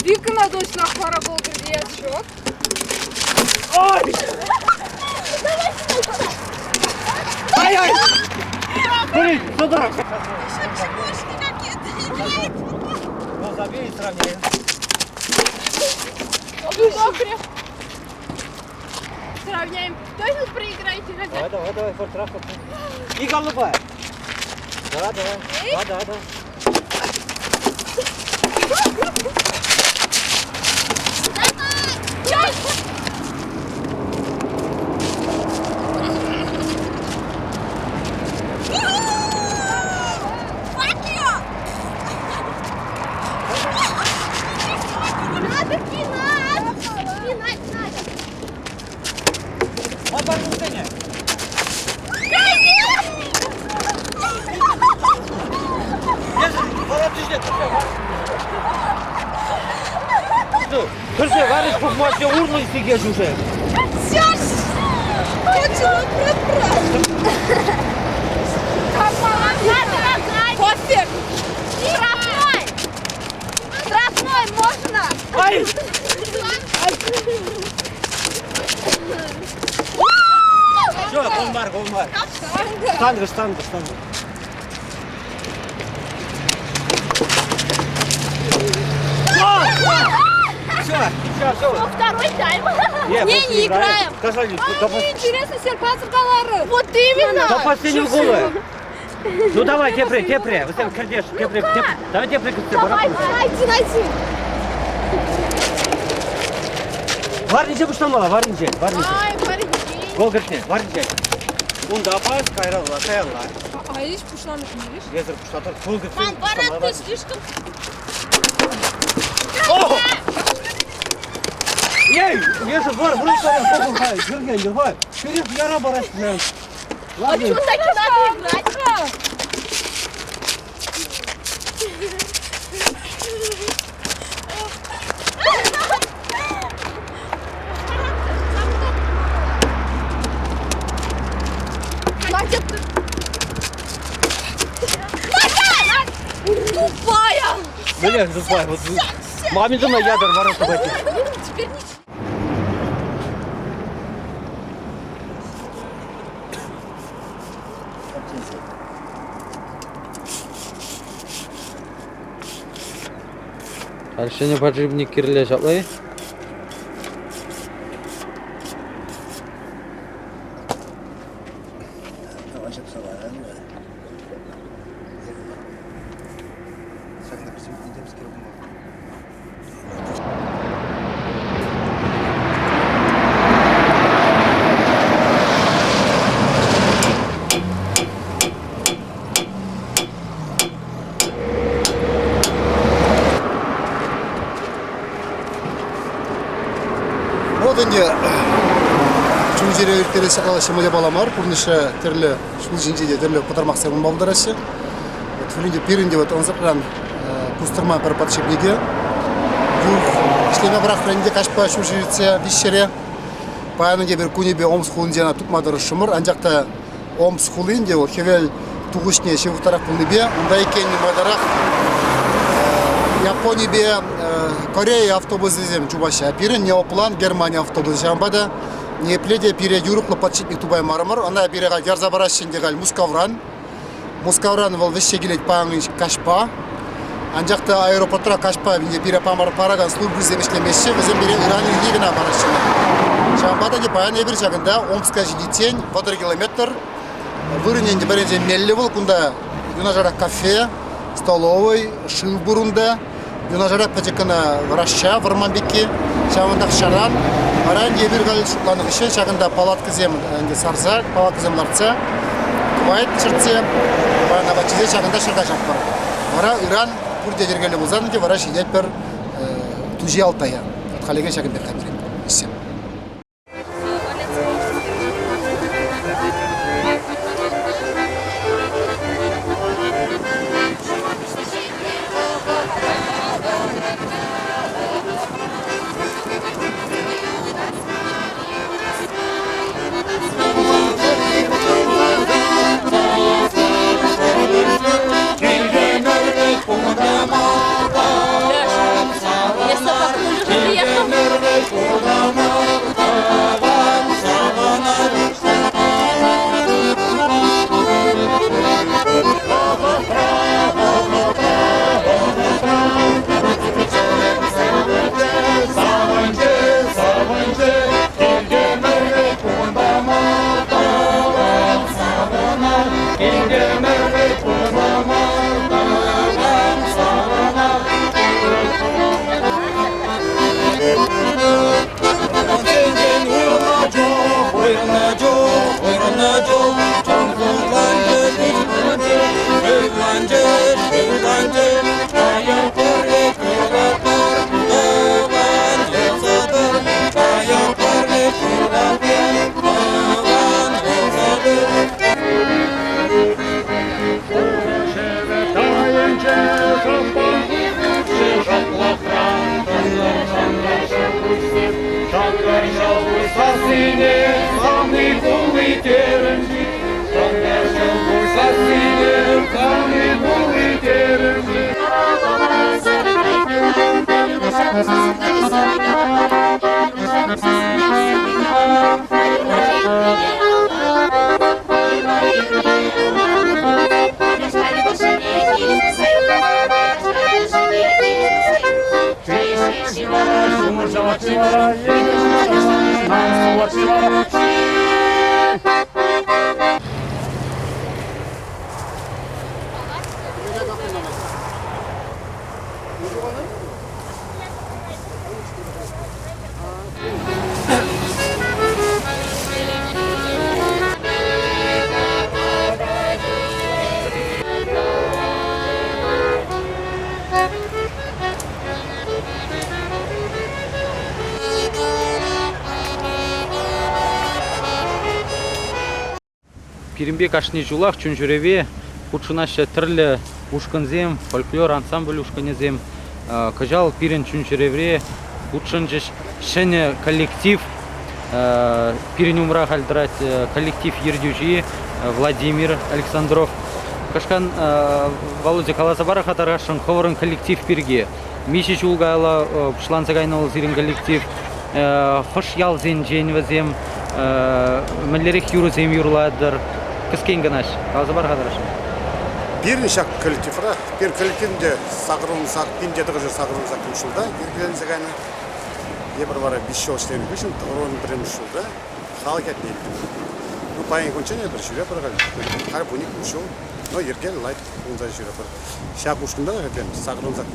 Викӑна точно парабол кӗртеес ҫук. Ой! Ай-ай! Блин, что дурак? Еще чебурашки какие-то играют. Ну, забей и сравняем. Мокрый. Сравняем. Точно проиграете? Давай, давай, давай, фортрах, фортрах. И голубая. Да, давай. Да, да, да. Fuck you! Надо пинать! Пинать надо! Оборудование. Кӗрсе варӗҫ пухмачне урлӑ сикеш уже. Пофиг! Штрафной! Штрафной можно! Ай! Все, гол мар, гол мар. Штанга, штанга, штанга. Все, все, все. Второй тайм. Не, Не, не играем. Сказали, до, Мне интересно, серпаться калары. Вот именно! до последнего гола. Ну давай, тепре, тепре. Вы крадешь, тепре, тепре. Давай тепре, тепре. Давай, Найти, найти. Варниче пуҫламалла, варниче, варниче. Ай, парень. Гол кӗртне, варниче. Унта пас, кайралла, каялла. А иш пуҫланӑ килеш? Везер пуҫлатӑр, гол кӗртсе. Мам, пора ты слишком... О! Ей, Везер, вар, вар, вар, Юрген, давай. Вперед, яра барасың. Ладно. Что так надо играть? Надя, ты... Надя! Тупая! Блин, тупая. Вот маме на ядер ворота пойти. Теперь ничего. Халь ҫӗнӗ подшипник кирлӗ ҫапла-и? Вот ӗнтӗ чун-чӗре ирттерес ҫӑмӑл япала мар, пурнӑҫра тӗрлӗ ҫул ҫинче те тӗрлӗ пӑтӑрмахсем пулма пултараҫҫӗ. Вот пурин те пирӗн те вот ӑнсӑртран кустӑрма пӗр подшипнике юр ӗҫлеме пӑрахрӗ ӗнтӗ каҫпа ҫур ҫитсе виҫҫӗре. Паян ӗнтӗ эпир кунӗпе Омск хулинче ӑна тупма тӑрӑшрӑмӑр, анчах та Омск хулин те вӑл хӗвел тухӑҫне ҫывӑхтарах пулнипе унта иккен нумайтарах Японипе Корея автобусӗсем чупаҫҫӗ. Пирӗн Неоплан Германи автобусӗ. Ҫавӑнпа та ниепле те пире юрӑхлӑ подшипник тупаймарӑмӑр. Ӑна пире халь ярса параҫҫӗ ӗнтӗ халь Мускавран. Мускавран вӑл вӗҫсе килет паян каҫпа. Анчах та аэропортра каҫпа пире паракан службӑсем ӗҫлемеҫҫӗ, вӗсем пире ыран ирхине кӑна параҫҫӗ. Ҫавӑнпа та паян эпир ҫакӑнта Омска ҫитиччен 30 километр вырӑнӗн пӗринчен меллӗ вӑл. Кунта юнашарах кафе, столовӑй, шыв пур унта. Юнашарах пӗчӗк кӑна раща, вӑрман пекки. Ҫавӑнтах ҫаран. Вара ӗнтӗ эпир халь шутланӑ хыҫҫӑн ҫакӑнта палаткӑсем ӗнтӗ сарса, палаткӑсем лартса, кӑвайт чӗртсе, паян апат ҫисе ҫакӑнта ҫӗр каҫатпӑр. Вара ыран пурте йӗркеллӗ пулсан ӗнтӗ вара ҫитетпӗр Туҫи Алтая. Вот халӗхе ҫакӑн пек хатӗрлен ӗҫсем. Уйрӑлнӑ чух, уйрӑлнӑ чух, чун хурланчӗ, пит хурланчӗ, шывланчӗ, паян пӗрле курӑпӑр, тӑван пулса тӑр, паян пӗрле курӑпӑр, тӑван пулса тӑр. Тайӑнчӗ шӑпа, шӑплӑхра Шӑнкӑр ҫӑлкуҫ сассине савни кулли терӗм-ши? Шӑнкӑр ҫӑлкуҫ сассине савни кулли терӗм-ши? Пирӗнпе кашни ҫулах чун-чӗрепе хутшӑнаҫҫӗ тӗрлӗ ушкӑнсем, фольклор ансамбль ушкӑнӗсем. Кӑҫал пирӗн чун-чӗревре хутшӑнчӗҫ ҫӗнӗ коллектив. Пирӗн умра халь тӑрать коллектив ертӳҫи Владимир Александров. Кӑшкан Володя, каласа пар-ха тархасшӑн хӑвӑрӑн коллектив пирки. Миҫе ҫул каялла пуҫланса кайнӑ вӑл сирӗн коллектив? Хӑш ялсенчен вӗсем? Мӗнлерех юрӑсем юрлатӑр? Кӗскен кӑна каласа пар-ха тархасшӑн. Пирӗн ҫак коллективра, пирӗн коллективӗнче 1988 ҫулта йӗркеленсе кайнӑ. Эпир вара виҫ ҫул ӗҫленӗ хыҫҫӑн 91 ҫулта халӑх ятне илтӗмӗр. Ну, паян кунччен эпир ҫӳрепӗр халь, халь 12 ҫул, но йӗркеллӗ лайӑх пулса ҫӳрепӗр. Ҫак ушкӑнта эпир 88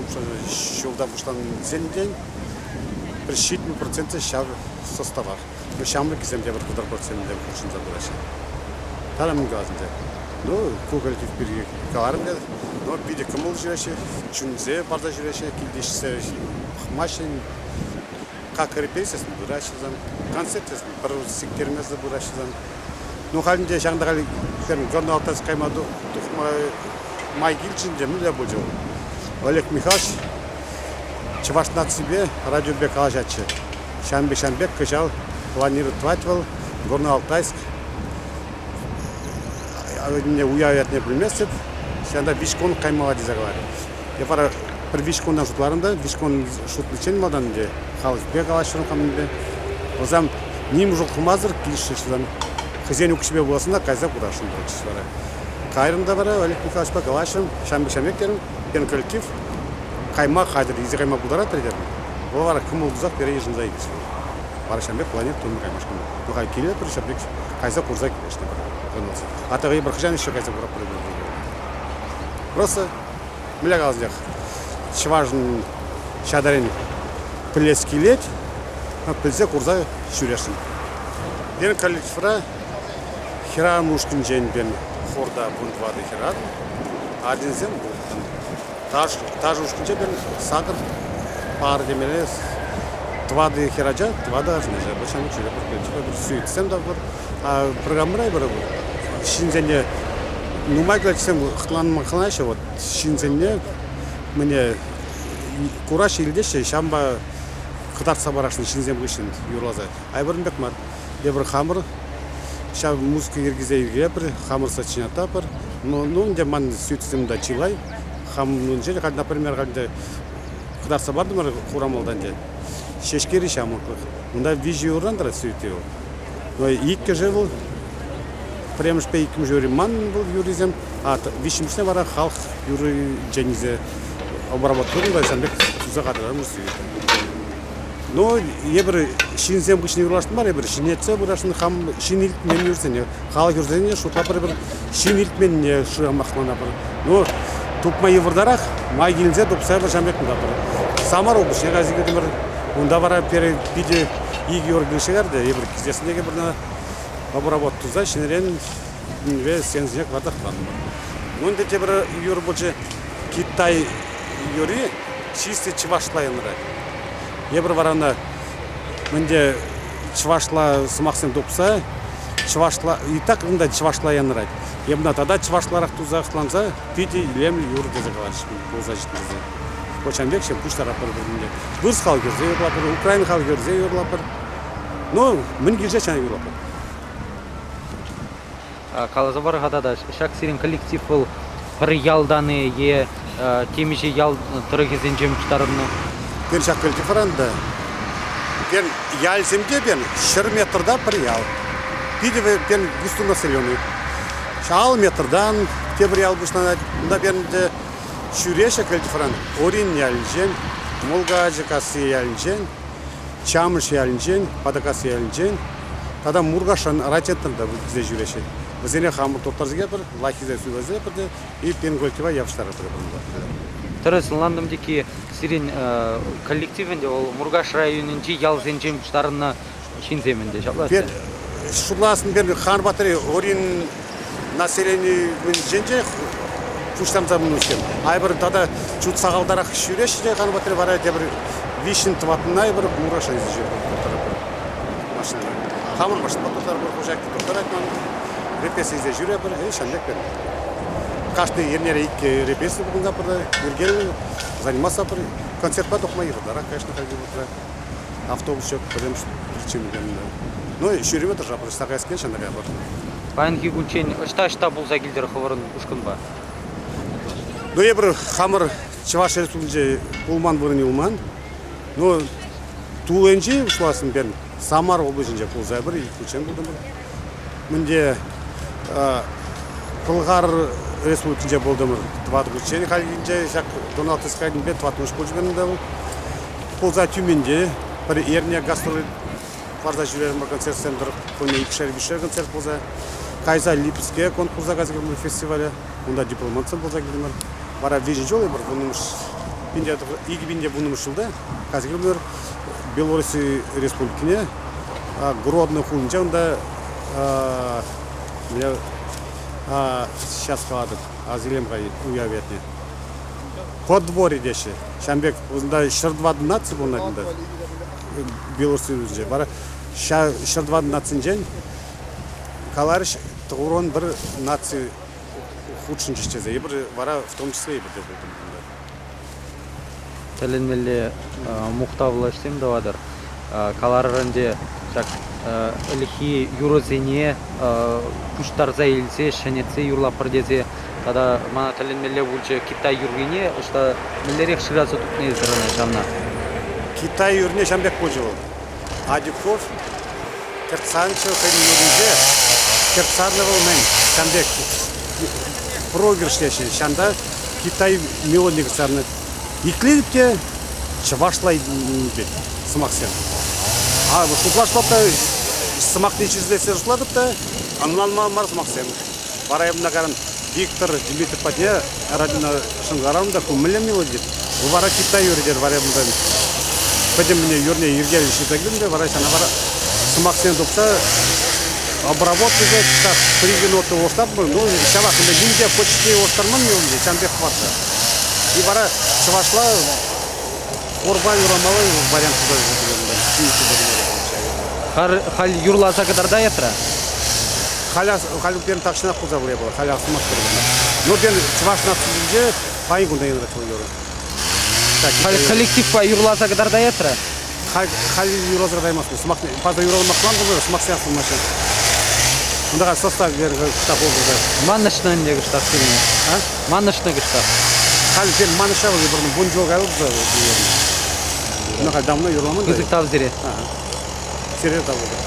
ҫулта пуҫланнисенчен пӗр 70% ҫав составах. Ну, ҫамрӑккисем те пӗр 30% хутшӑнса пыраҫҫӗ. Тата мӗн калас ӗнтӗ? Ну, ку коллектив пирки каларӑм та, но питӗ кӑмӑл ҫӳреҫҫӗ, чунсем парса ҫӳреҫҫӗ, килте ӗҫсе пӑхмаҫҫӗ. Как репетициясен пыраҫҫӗ сан, концертсем пӗр сиктермесӗр пыраҫҫӗ сан. Ну, халь ӗнтӗ ҫакӑнта халь Горно-Алтайск кайма тухма май килчӗ ӗнтӗ, мӗнле пулчӗ вӑл? Олег Михайлович чӑваш наципе радиопе калаҫатчӗ. Ҫавӑн пек, ҫавӑн пек кӑҫал планировать тӑвать вӑл Горно-Алтайск уяв ятне пӗлместӗп. Ҫавӑнта виҫ кун каймалла тесе каларӗ. Эп вара пӗр виҫ кунтан шутларӑм та, виҫ кун шутличчен малтан ӗнтӗ халӑхпе калаҫрӑм хамӑнпе. Вӗсем ним шухӑшламасӑр килӗшрӗҫ вӗсем. Хӑйсен укҫипе пуласса та кайса курасшӑн пулчӗҫ вара. Кайрӑм та вара Олег Михайловичпа калаҫрӑм, ҫавӑн пек ҫавӑн пек терӗм. Пирӗн коллектив кайма хатӗр, илсе кайма пултаратӑр терӗм. Вӑл вара кӑмӑл тусах пире йышӑнса илчӗ. Вара ҫавӑн пек планета тума каймашкӑн. Ну, халь килетпӗр, ҫав пек кайса курса килешнӗ. А то эпир хӑҫан еще кайса кураппӑр. Просто мӗнле калас чӑвашӑн ҫатарен пӗлес килет, пӗлсе курса ҫӳресшӗн. Пирӗн коллективра хӗрарӑм ушкӑнчен пирӗн хорта 14 хӗрарӑм, арҫынсем улттӑн. Ташӑ ушкӑнче пирӗн сакӑр пар темелле тӑватӑ хӗрача, тӑватӑ арҫын ача. Ҫамрӑк ҫӳрепӗр, сюитсем та пур. Программӑра эпир ҫынсене нумай каччӑсем хӑтланма хӑтланаҫҫӗ. Вот ҫынсене мӗне кураҫҫӗ, илтеҫҫӗ, ҫавӑнпа кӑтартса парасшӑн ҫынсем хыҫҫӑн юрласа. А эпир ун пек мар. Эпир хамӑр ҫав музыка йӗркесе илетпӗр, хамӑр сочинятпӑр. Ну, ӗнтӗ ман сюитсем та чылай. Хам унччен, халь, например, халь ӗнтӗ кӑтартса патӑмӑр Хурамалтан ӗнтӗ. Ҫеҫкери ҫамрӑклӑх. Унта виҫӗ юрран тӑрать сюити вӑл. Иккӗшӗ вӑл, пӗрремӗшпе иккӗмӗш юрри ман вӑл юррисем, а виҫҫӗмӗшне вара халӑх юрринчен илсе обработка тунӑ та ҫавӑн пек туса хатӗрлерӗмӗр сюита. Но эпир ҫынсем хыҫҫӑн юрласшӑн мар, эпир ҫӗнетсе пырасшӑн, хам ҫын илтмен юрсене, халӑх юрсене шутлатпӑр эпир, ҫын илтменне шырамахланатпӑр. Ну, тупма йывӑртарах, май килсе тупса эпир ҫавӑн пек тытатпӑр. Самар облаҫне кайса килтӗмӗр. Унта вара пире питӗ икӗ юр килсе кайрӗ те, эпир килсессӗн те эпир. Обработка туса ҫӗнӗрен сценӑсене кӑлартах панӑ. Ну, ӗнтӗ тепӗр юрӑ пулчӗ Китай юрри чисто чӑвашла янӑрать. Эпир вара ӑна мӗнте чӑвашла сӑмахсем тупса чӑвашла и так унта чӑвашла янӑрать. Эп ӑна тата чӑвашларах туса хӑтланса питӗ илемлӗ юрӑ тесе калаҫҫӗ пулса ҫитнӗ тесе. Вот ҫавӑн пек пуҫтаратпӑр пӗр-пӗрне. Вырӑс халӑхӗ юрсе юрлатпӑр, украин халӑхӗ юрсе юрлатпӑр. Ну, мӗн килсе ҫавна юрлатпӑр. Каласа пар-ха тата, ҫак сирӗн коллектив вӑл пӗр ялтан-и е темиҫе ял тӑрӑхӗсенчен пуҫтарӑннӑ? Пирӗн ҫак коллективран та пирӗн ялсемпе пирӗн 100 метрта пӗр ял. Питӗ пирӗн густонаселенный. Ҫав метртан тепӗр ял пуҫланать. Унта пирӗн ҫӳреҫҫӗ коллективран Орин ялӗнчен, Мулкачӑкасси ялӗнчен, Чамӑш ялӗнчен, Патакасси ялӗнчен тата Муркашран райцентрта та килсе ҫӳреҫҫӗ. Вӗсене хамӑр турттарса килетпӗр, лайӑххисене суйласа илетпӗр те и пенколлектива явӑҫтаратпӑр. Тӗрӗс ӑнлантӑм текки сирӗн коллектив ӗнтӗ вӑл Муркаш районӗнчи ялсенчен пуҫтарӑннӑ ҫынсем ӗнтӗ, ҫапла? Шутласӑн пер хан батареи Орин населенийӗнчен те пуҫтарса пынӑ Айпӑр тата чут сахалтарах ҫӳреҫҫӗ те хан батареи вара тепӗр виҫҫӗн тӑваттӑна айпӑр Муркаша илсе ҫӳретпӗр машинӑна. Хамӑр машинӑпа турттарӑпӑр, хуҫа турттарать ман. Репес илсе ҫӳрепӗр, ҫавӑн пек пӗр. Кашни эрнере иккӗ репес пухӑнса пӗр йӗркеллӗ заниматься пӗр концертпа тухма йывӑртарах, конечно, хальхи вӑхӑтра. Автобус ҫук, пӗрремӗш причина темле. Ну, ҫӳреме тӑрӑшатпӑр, ӑҫта каяс килет, ҫавна каятпӑр. Паянхи кунччен ӑҫта-ӑҫта пулса килтӗр хӑвӑрӑн ушкӑнпа? Ну, эпир хамӑр Чӑваш Республикинче пулман вырӑн юлман. Ну, тулӗнчи пуҫласӑн пен Самар облаҫӗнче пулса пӗр ик хутчен пултӑмӑр. Мӗнде Пӑлхар Республикинче пултӑмӑр тӑватӑ хутчен хальхинче ҫак Дональд Тускайнипе тӑваттӑмӗш пулчӗ пирӗн вӑл. Пулса Тюменьте пӗр эрне гастроль парса ҫӳрерӗмӗр концертсем тӑрӑх кунне икшер-виҫшер концерт пулса. Кайса Липецке конкурса кайса килтӗмӗр фестивале. Унта дипломантсем пулса килтӗмӗр. Вара виҫӗ ҫул эпир вуннӑмӗш 2010 ҫулта кайса килтӗмӗр Белорусси Республикине Гродно хулинче унта сейчас калатӑп, Азилемка уяв ятне. Подворье теҫҫӗ. Ҫавӑн пек унта 104 наци пурӑнать унта Белорусси Союзӗнче. Вара 104 нацинчен каларӗҫ, тӑхӑрон пӗр наци хутшӑнчӗҫ тесе. Эпир вара в том числе эпир те пултӑм кунта. Тӗлӗнмелле мухтавлӑ ӗҫсем тӑватӑр. Каларӑр ӗнтӗ, ҫак ӗлӗкхи юрӑсене пуҫтарса илсе, ҫӗнетсе юрлатпӑр тесе тата мана тӗлӗнмелле пулчӗ Китай юррине ӑҫта мӗнлерех шыраса тупнӑ эсир ӑна ҫавна? Китай юррине ҫавӑн пек пулчӗ вӑл. Адюков Кӗртсанччӗ хӑйӗн юрринче. Кӗртсаннӑ вӑл мӗн? Ҫавӑн пек проигрыш теҫҫӗ. Ҫанта Китай мелодине кӗртсарнӑ. Итлетӗп те чӑвашла пек сӑмахсем. А шутлашлап та сӑмахне числесе шутлатӑп та ӑнланма мар сӑмахсем. Вара эп мына Виктор Дмитриев патне радиона шӑнкӑравларӑм та ку мӗнле мелоди? Вара Китай юрри терӗ вара унтан пӗтӗм юрне йӗркеллӗ ҫырса килтӗм те вара ҫана вара сӑмахсем тупса обработка так три ноты улӑштартӑмӑр. Ну, ҫавах ӗнтӗ ним те почти улӑштарман мелоди, ҫавӑн пек хӑварса. И вара чӑвашла хорпа юрламалли вариант туса Халь юрласа кӑтартаятра? Халь, халь пирӗн тахҫанах пулса вӑл япала, халь асӑнмастпӑр. Но пирӗн чӑваш нацийӗнче паян кунта янрать вӑл юрӑ. Халь коллективпа юрласа кӑтартаятра? Халь, халь юрласа кӑтартаймастпӑр. Сӑмахне, паса юрламасан сӑмахсем асӑнмаҫҫӗ. Унта состав кӑштах пулса. Манӑҫнӑ ӗнтӗ кӑштах сирӗн. А? Манӑҫнӑ кӑштах. Халь сен манӑҫа вӑл вӑл вун ҫул кайӑлса Ну, халь давно юрламан. Пысӑк тав сире. Сире тав пултӑр.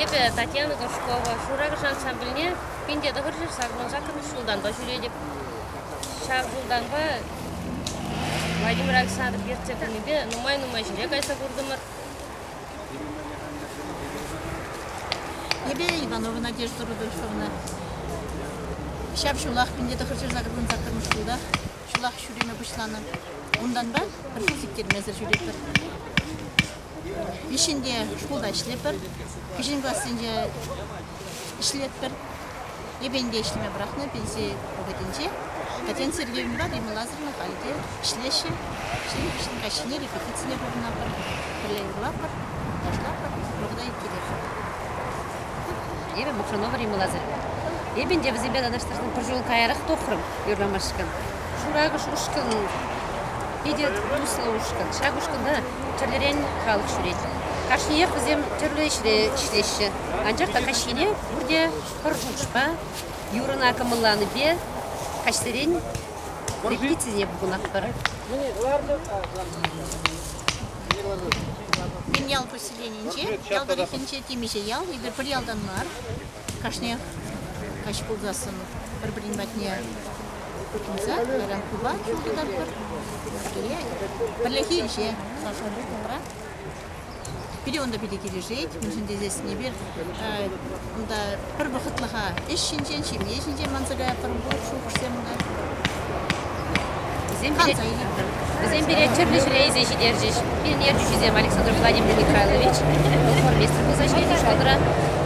Эпӗ Татьяна Горшкова, Шуракӑш ансамбльне 1988 ҫултанпа ҫӳретӗп. Ҫав ҫултанпа Владимир Александров ертсе пынипе нумай-нумай ҫӗре кайса куртӑмӑр. Эпӗ Иванова Надежда Рудольфовна. Ҫав ҫулах 1988 ҫулта ҫулах ҫӳреме пуҫланӑ. Унтанпа пӗр ҫул сиктермесӗр ҫӳретпӗр. Виҫҫӗн те шкулта ӗҫлетпӗр. Кӗҫӗн классенче ӗҫлетпӗр. Эпӗ ӗнтӗ ӗҫлеме пӑрахнӑ пенси вӑхӑтӗнче. Татьяна Сергеевнӑпа Римма Лазаревна халӗ те ӗҫлеҫҫӗ. Ӗҫлен хыҫҫӑн каҫхине репетицине пухӑнатпӑр, пӗрле юрлатпӑр, ташлатпӑр, вӑхӑта ирттеретпӗр. Эпӗ Мокранова Римма Лазаревна. Эпӗ ӗнтӗ вӗсемпе танлаштарсан пӗр ҫул каярах тухрӑм юрламашкӑн. Шуракӑш ушкӑн питӗ туслӑ ушкӑн. Ҫак ушкӑнта тӗрлӗрен халӑх ҫӳрет. Кашниех вӗсем тӗрлӗ ӗҫре ӗҫлеҫҫӗ. Анчах та каҫхине пурте пӗр шухӑшпа, юрӑна кӑмӑлланипе каҫсерен репетицине пухӑнатпӑр. Пин ял поселенинче, ял тӑрӑхӗнче темиҫе ял, эпир пӗр ялтан мар. Кашниех каҫ пулсассӑн пӗр-пӗрин патне пухӑнса кайран клуба ҫул тытатпӑр. Пӗрлехи ӗҫе клубра. Пире унта питӗ килӗшет, мӗншӗн тесессӗн эпир унта пӗр вӑхӑтлӑха ӗҫ ҫинчен, ҫемье ҫинчен манса каятпӑр, шухӑшсем унта. Вӗсем пире, вӗсем пире тӗрлӗ ҫӗре илсе ҫитерчӗҫ. Пирӗн ертӳҫӗсем Александр Владимирович Михайлович, вӑл хормейстер пулса ӗҫлет шкулра.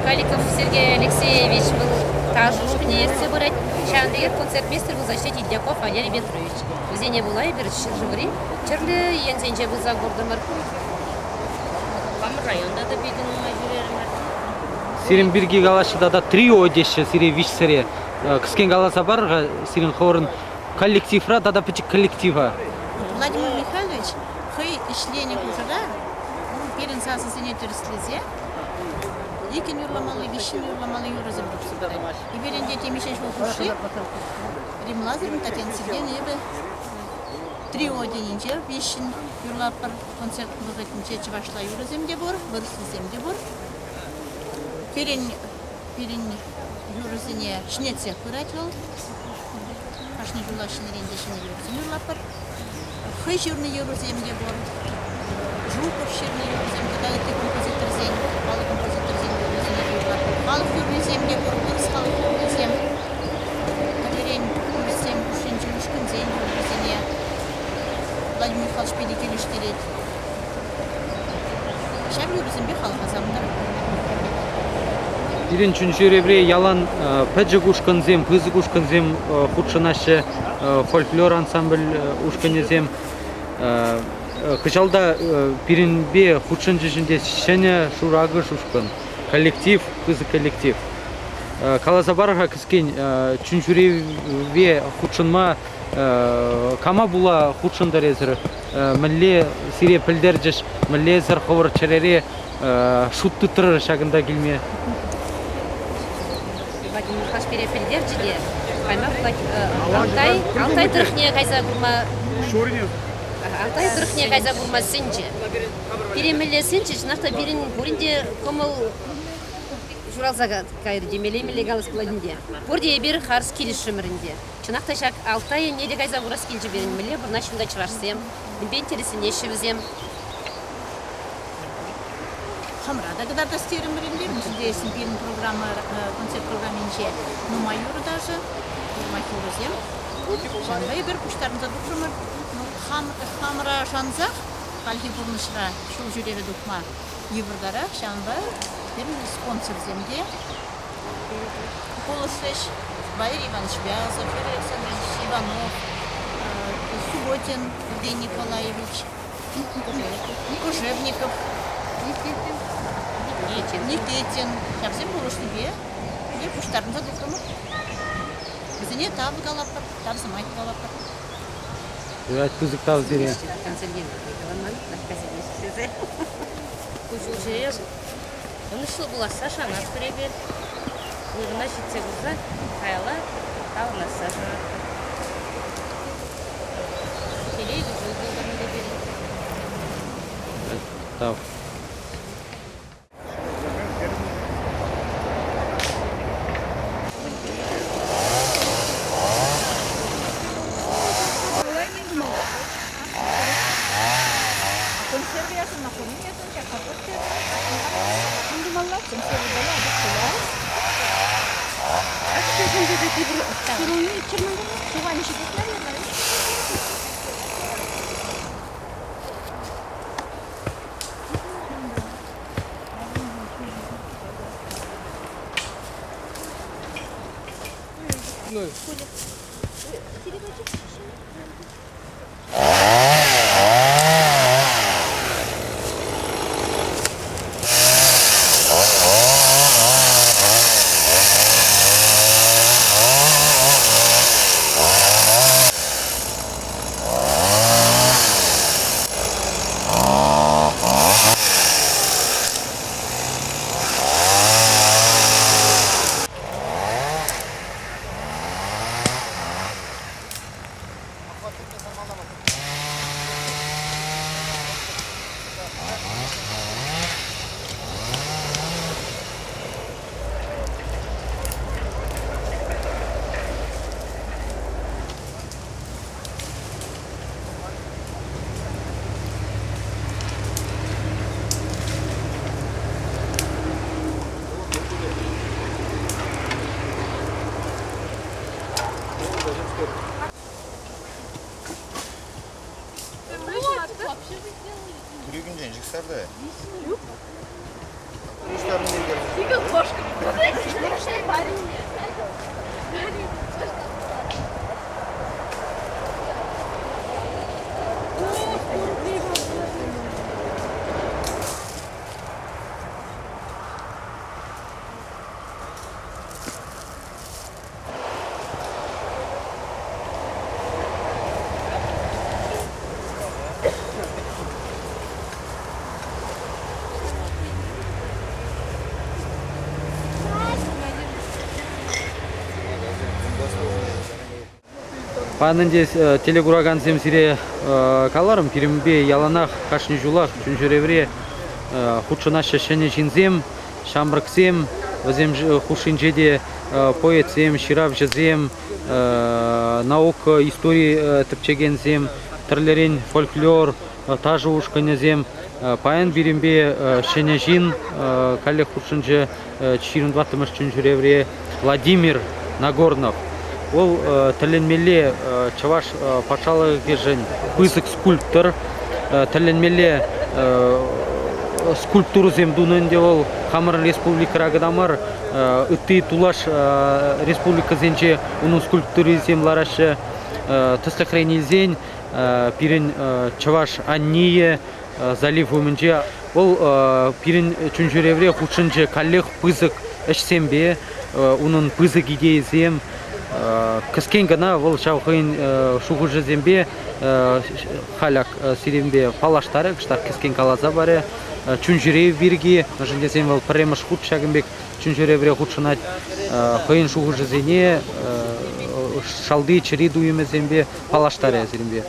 Каликов Сергей Алексеевич вӑл ташӑ ушкӑнне ертсе пырать. Ҫавӑн пекех концертмейстер пулса ӗҫлет Ильдяков Валерий Петрович. Вӗсене пула эпир ҫӗршыври тӗрлӗ енсенче пулса куртӑмӑр. Хамӑр районта та питӗ нумай ҫӳрерӗмӗр. Сирӗн пирки калаҫҫӗ тата трио теҫҫӗ сире виҫсӗре. Кӗскен каласа пар-ха сирӗн хӑвӑрӑн коллективра тата пӗчӗк коллектива. Владимир Михайлович хӑй ӗҫленӗ хушӑра пирӗн сасӑсене тӗрӗслесе икӗн юрламалли, виҫҫӗн юрламалли юрӑсем тупса парать. Эпир ӗнтӗ темиҫе ҫул хушши Рим Лазаревна, Татьяна Сергеевна эпӗ трио тенинче виҫҫӗн юрлатпӑр. Концерт вӑхӑтӗнче чӑвашла юрӑсем те пур, вырӑслисем те пур. Пирӗн пирӗн юрӑсене ҫӗнетсех пырать вӑл. Кашни ҫулах ҫӗнӗрен те ҫӗнӗ юрӑсем юрлатпӑр. Хӑй ҫырнӑ юрӑсем те пур. Жуков ҫырнӑ юрӑсем тата ытти композиторсен, паллӑ композиторсен юррисене те юрлатпӑр. Халӑх юррисем те пур, вырӑс халӑх юррисем. Тӗрлӗрен юрӑсем хушшинчи ушкӑнсен юррисене Владимир Михайлович питӗ килӗштерет. Ҫав юрӑсемпе халӑха савӑнтарать. Пирӗн чун-чӗревре ялан пӗчӗк ушкӑнсем, пысӑк ушкӑнсем хутшӑнаҫҫӗ, фольклор ансамбль ушкӑнӗсем. Кӑҫал та пирӗнпе хутшӑнчӗҫ ӗнтӗ ҫӗнӗ Шуракӑш ушкӑн, коллектив, пысӑк коллектив. Каласа пар-ха кӗскен, чун-чӗреве хутшӑнма кама пула хутшӑнтӑр эсӗр? Мӗнле сире пӗлтерчӗҫ, мӗнле эсӗр хӑвӑр чӗрере шут тытрӑр ҫакӑнта килме? Владимир Михайлович пире пӗлтерчӗ те, кайма пулать. Алтай, Алтай тӑрӑхне кайса курма Алтай тӑрӑхне кайса курма сӗнчӗ. Пире мӗнле сӗнчӗ, чӑнах та пирӗн пурин те кӑмӑл ҫуралса кайрӗ темелле, мӗнле калас пулать ӗнтӗ. Пурте эпир харӑс килӗшрӗмӗр ӗнтӗ. Чӑнах та ҫак Алтай енне те кайса курас килчӗ пирӗн. Мӗнле пурӑнаҫҫӗ унта чӑвашсем, мӗнпе интересленеҫҫӗ вӗсем. Хамӑра та кӑтартас терӗмӗр ӗнтӗ. Мӗншӗн тесен пирӗн программа, концерт программинче нумай юрӑ-ташӑ, нумай юрӑсем. Ҫавӑнпа эпир пуҫтарӑнса тухрӑмӑр. Ну, хамӑра шансах хальхи пурнӑҫра ҫул ҫӳреве тухма йывӑртарах. Ҫавӑнпа пирӗн спонсорсем те пулӑшрӗҫ. Валерий Иванович Вязов, Юрий Александрович Иванов, Субботин Евгений Николаевич, Кожевников, Никитин. Ҫавсем пулӑшнипе пире пуҫтарӑнса тухрӑмӑр. Вӗсене тав калатпӑр, тав сӑмахӗ калатпӑр. Юрать, пысӑк тав сире. Ку ҫул ӑнӑҫлӑ пуласса шанатпӑр эпир. Вырӑна ҫитсе курса каялла таврӑнасса шанатпӑр. Телейлӗ ҫул пултӑр ӗнтӗ пирӗн. Тав. Ҫӗрулми чӑрмантармасть, суханӗ ҫитет, наверное. Паян ӗнтӗ телекуракансем сире каларӑм, пирӗнпе яланах кашни ҫулах чун-чӗревре хутшӑнаҫҫӗ ҫӗнӗ ҫынсем, ҫамрӑксем, вӗсем хушшинче те поэтсем, ҫыравҫӑсем, наука, истори тӗпчекенсем, тӗрлӗрен фольклор, ташӑ ушкӑнӗсем. Паян пирӗнпе ҫӗнӗ ҫын каллех хутшӑнчӗ 24-мӗш чун-ҫӳревре Владимир Нагорнов. Вӑл тӗлӗнмелле чӑваш патшалӑхӗшӗн пысӑк скульптор, тӗлӗнмелле скульптурӑсем тунӑ ӗнтӗ вӑл хамӑрӑн республикӑра кӑна мар, ытти тулаш республикӑсенче унӑн скульптурисем лараҫҫӗ. Тӗслӗхрен илсен, пирӗн чӑваш аннийӗ залив умӗнче вӑл пирӗн чун-ҫӳревре хутшӑнчӗ каллех пысӑк ӗҫсемпе, унӑн пысӑк идейисем. Кӗскен кӑна вӑл ҫав хӑйӗн шухӑшӗсемпе халь ак сирӗнпе паллаштарӗ, кӑштах кӗскен каласа парӗ. Чун-ҫӳрев пирки, мӗншӗн тесен вӑл пӗрремӗш хут ҫакӑн пек чун-ҫӳревре хутшӑнать, хӑйӗн шухӑшӗсене шалти чӗри туйӑмӗсемпе паллаштарӗ сирӗнпе.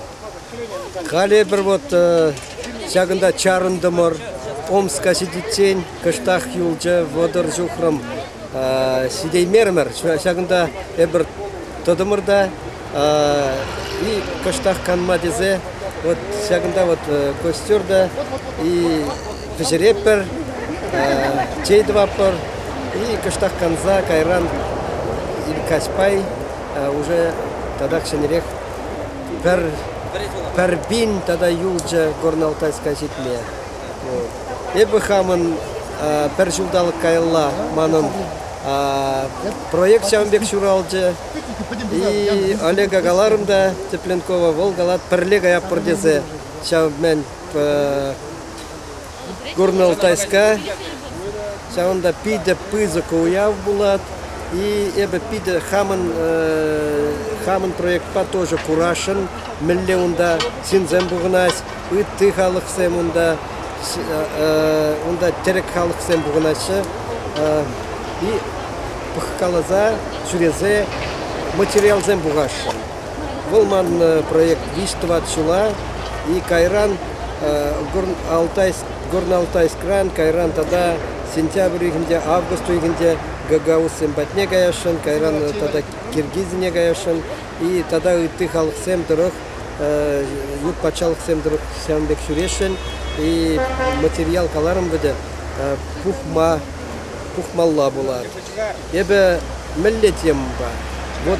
Халӗ эпир вот ҫакӑнта чарӑнтӑмӑр. Омска ҫитиччен кӑштах юлчӗ, 30 ҫухрӑм ҫитеймерӗмӗр. Ҫакӑнта эпир тӑтӑмӑр та и кӑштах канма тесе вот ҫакӑнта вот костер та и пӗҫеретпӗр, чей тӑватпӑр и кӑштах канса кайран каҫпай уже татах ҫӗнӗрех пӗр пин тата юлчӗ Горно-Алтайска ҫитме. Эпӗ хамӑн пӗр ҫулталӑк каялла манӑн проект ҫавӑн пек ҫуралчӗ. И Олега каларӑм та Тепленкова, вӑл калать пӗрле каятпӑр тесе ҫав мӗн Горно-Алтайска. Ҫавӑнта питӗ пысӑк уяв пулать. И эпӗ питӗ хамӑн хамӑн проектпа тоже курасшӑн, мӗнле унта ҫынсем пухӑнаҫ, ытти халӑхсем унта, унта тӗрӗк халӑхсем пухӑнаҫҫӗ. И пӑхкаласа, ҫӳресе материалсем пухасшӑн. Вӑл ман проект виҫ-тӑват ҫула и кайран Горно-Алтайскран, кайран тата сентябрь уйӑхӗнче, август уйӑхӗнче гагаузсем патне каясшӑн, кайран тата Киргизине каясшӑн и тата ытти халӑхсем тӑрӑх, ют патшалӑхсем тӑрӑх ҫавӑн пек ҫӳресшӗн. И материал каларӑм вӗтӗ, пухма, пухмалла пулать. Эпӗ мӗнле темӑпа? Вот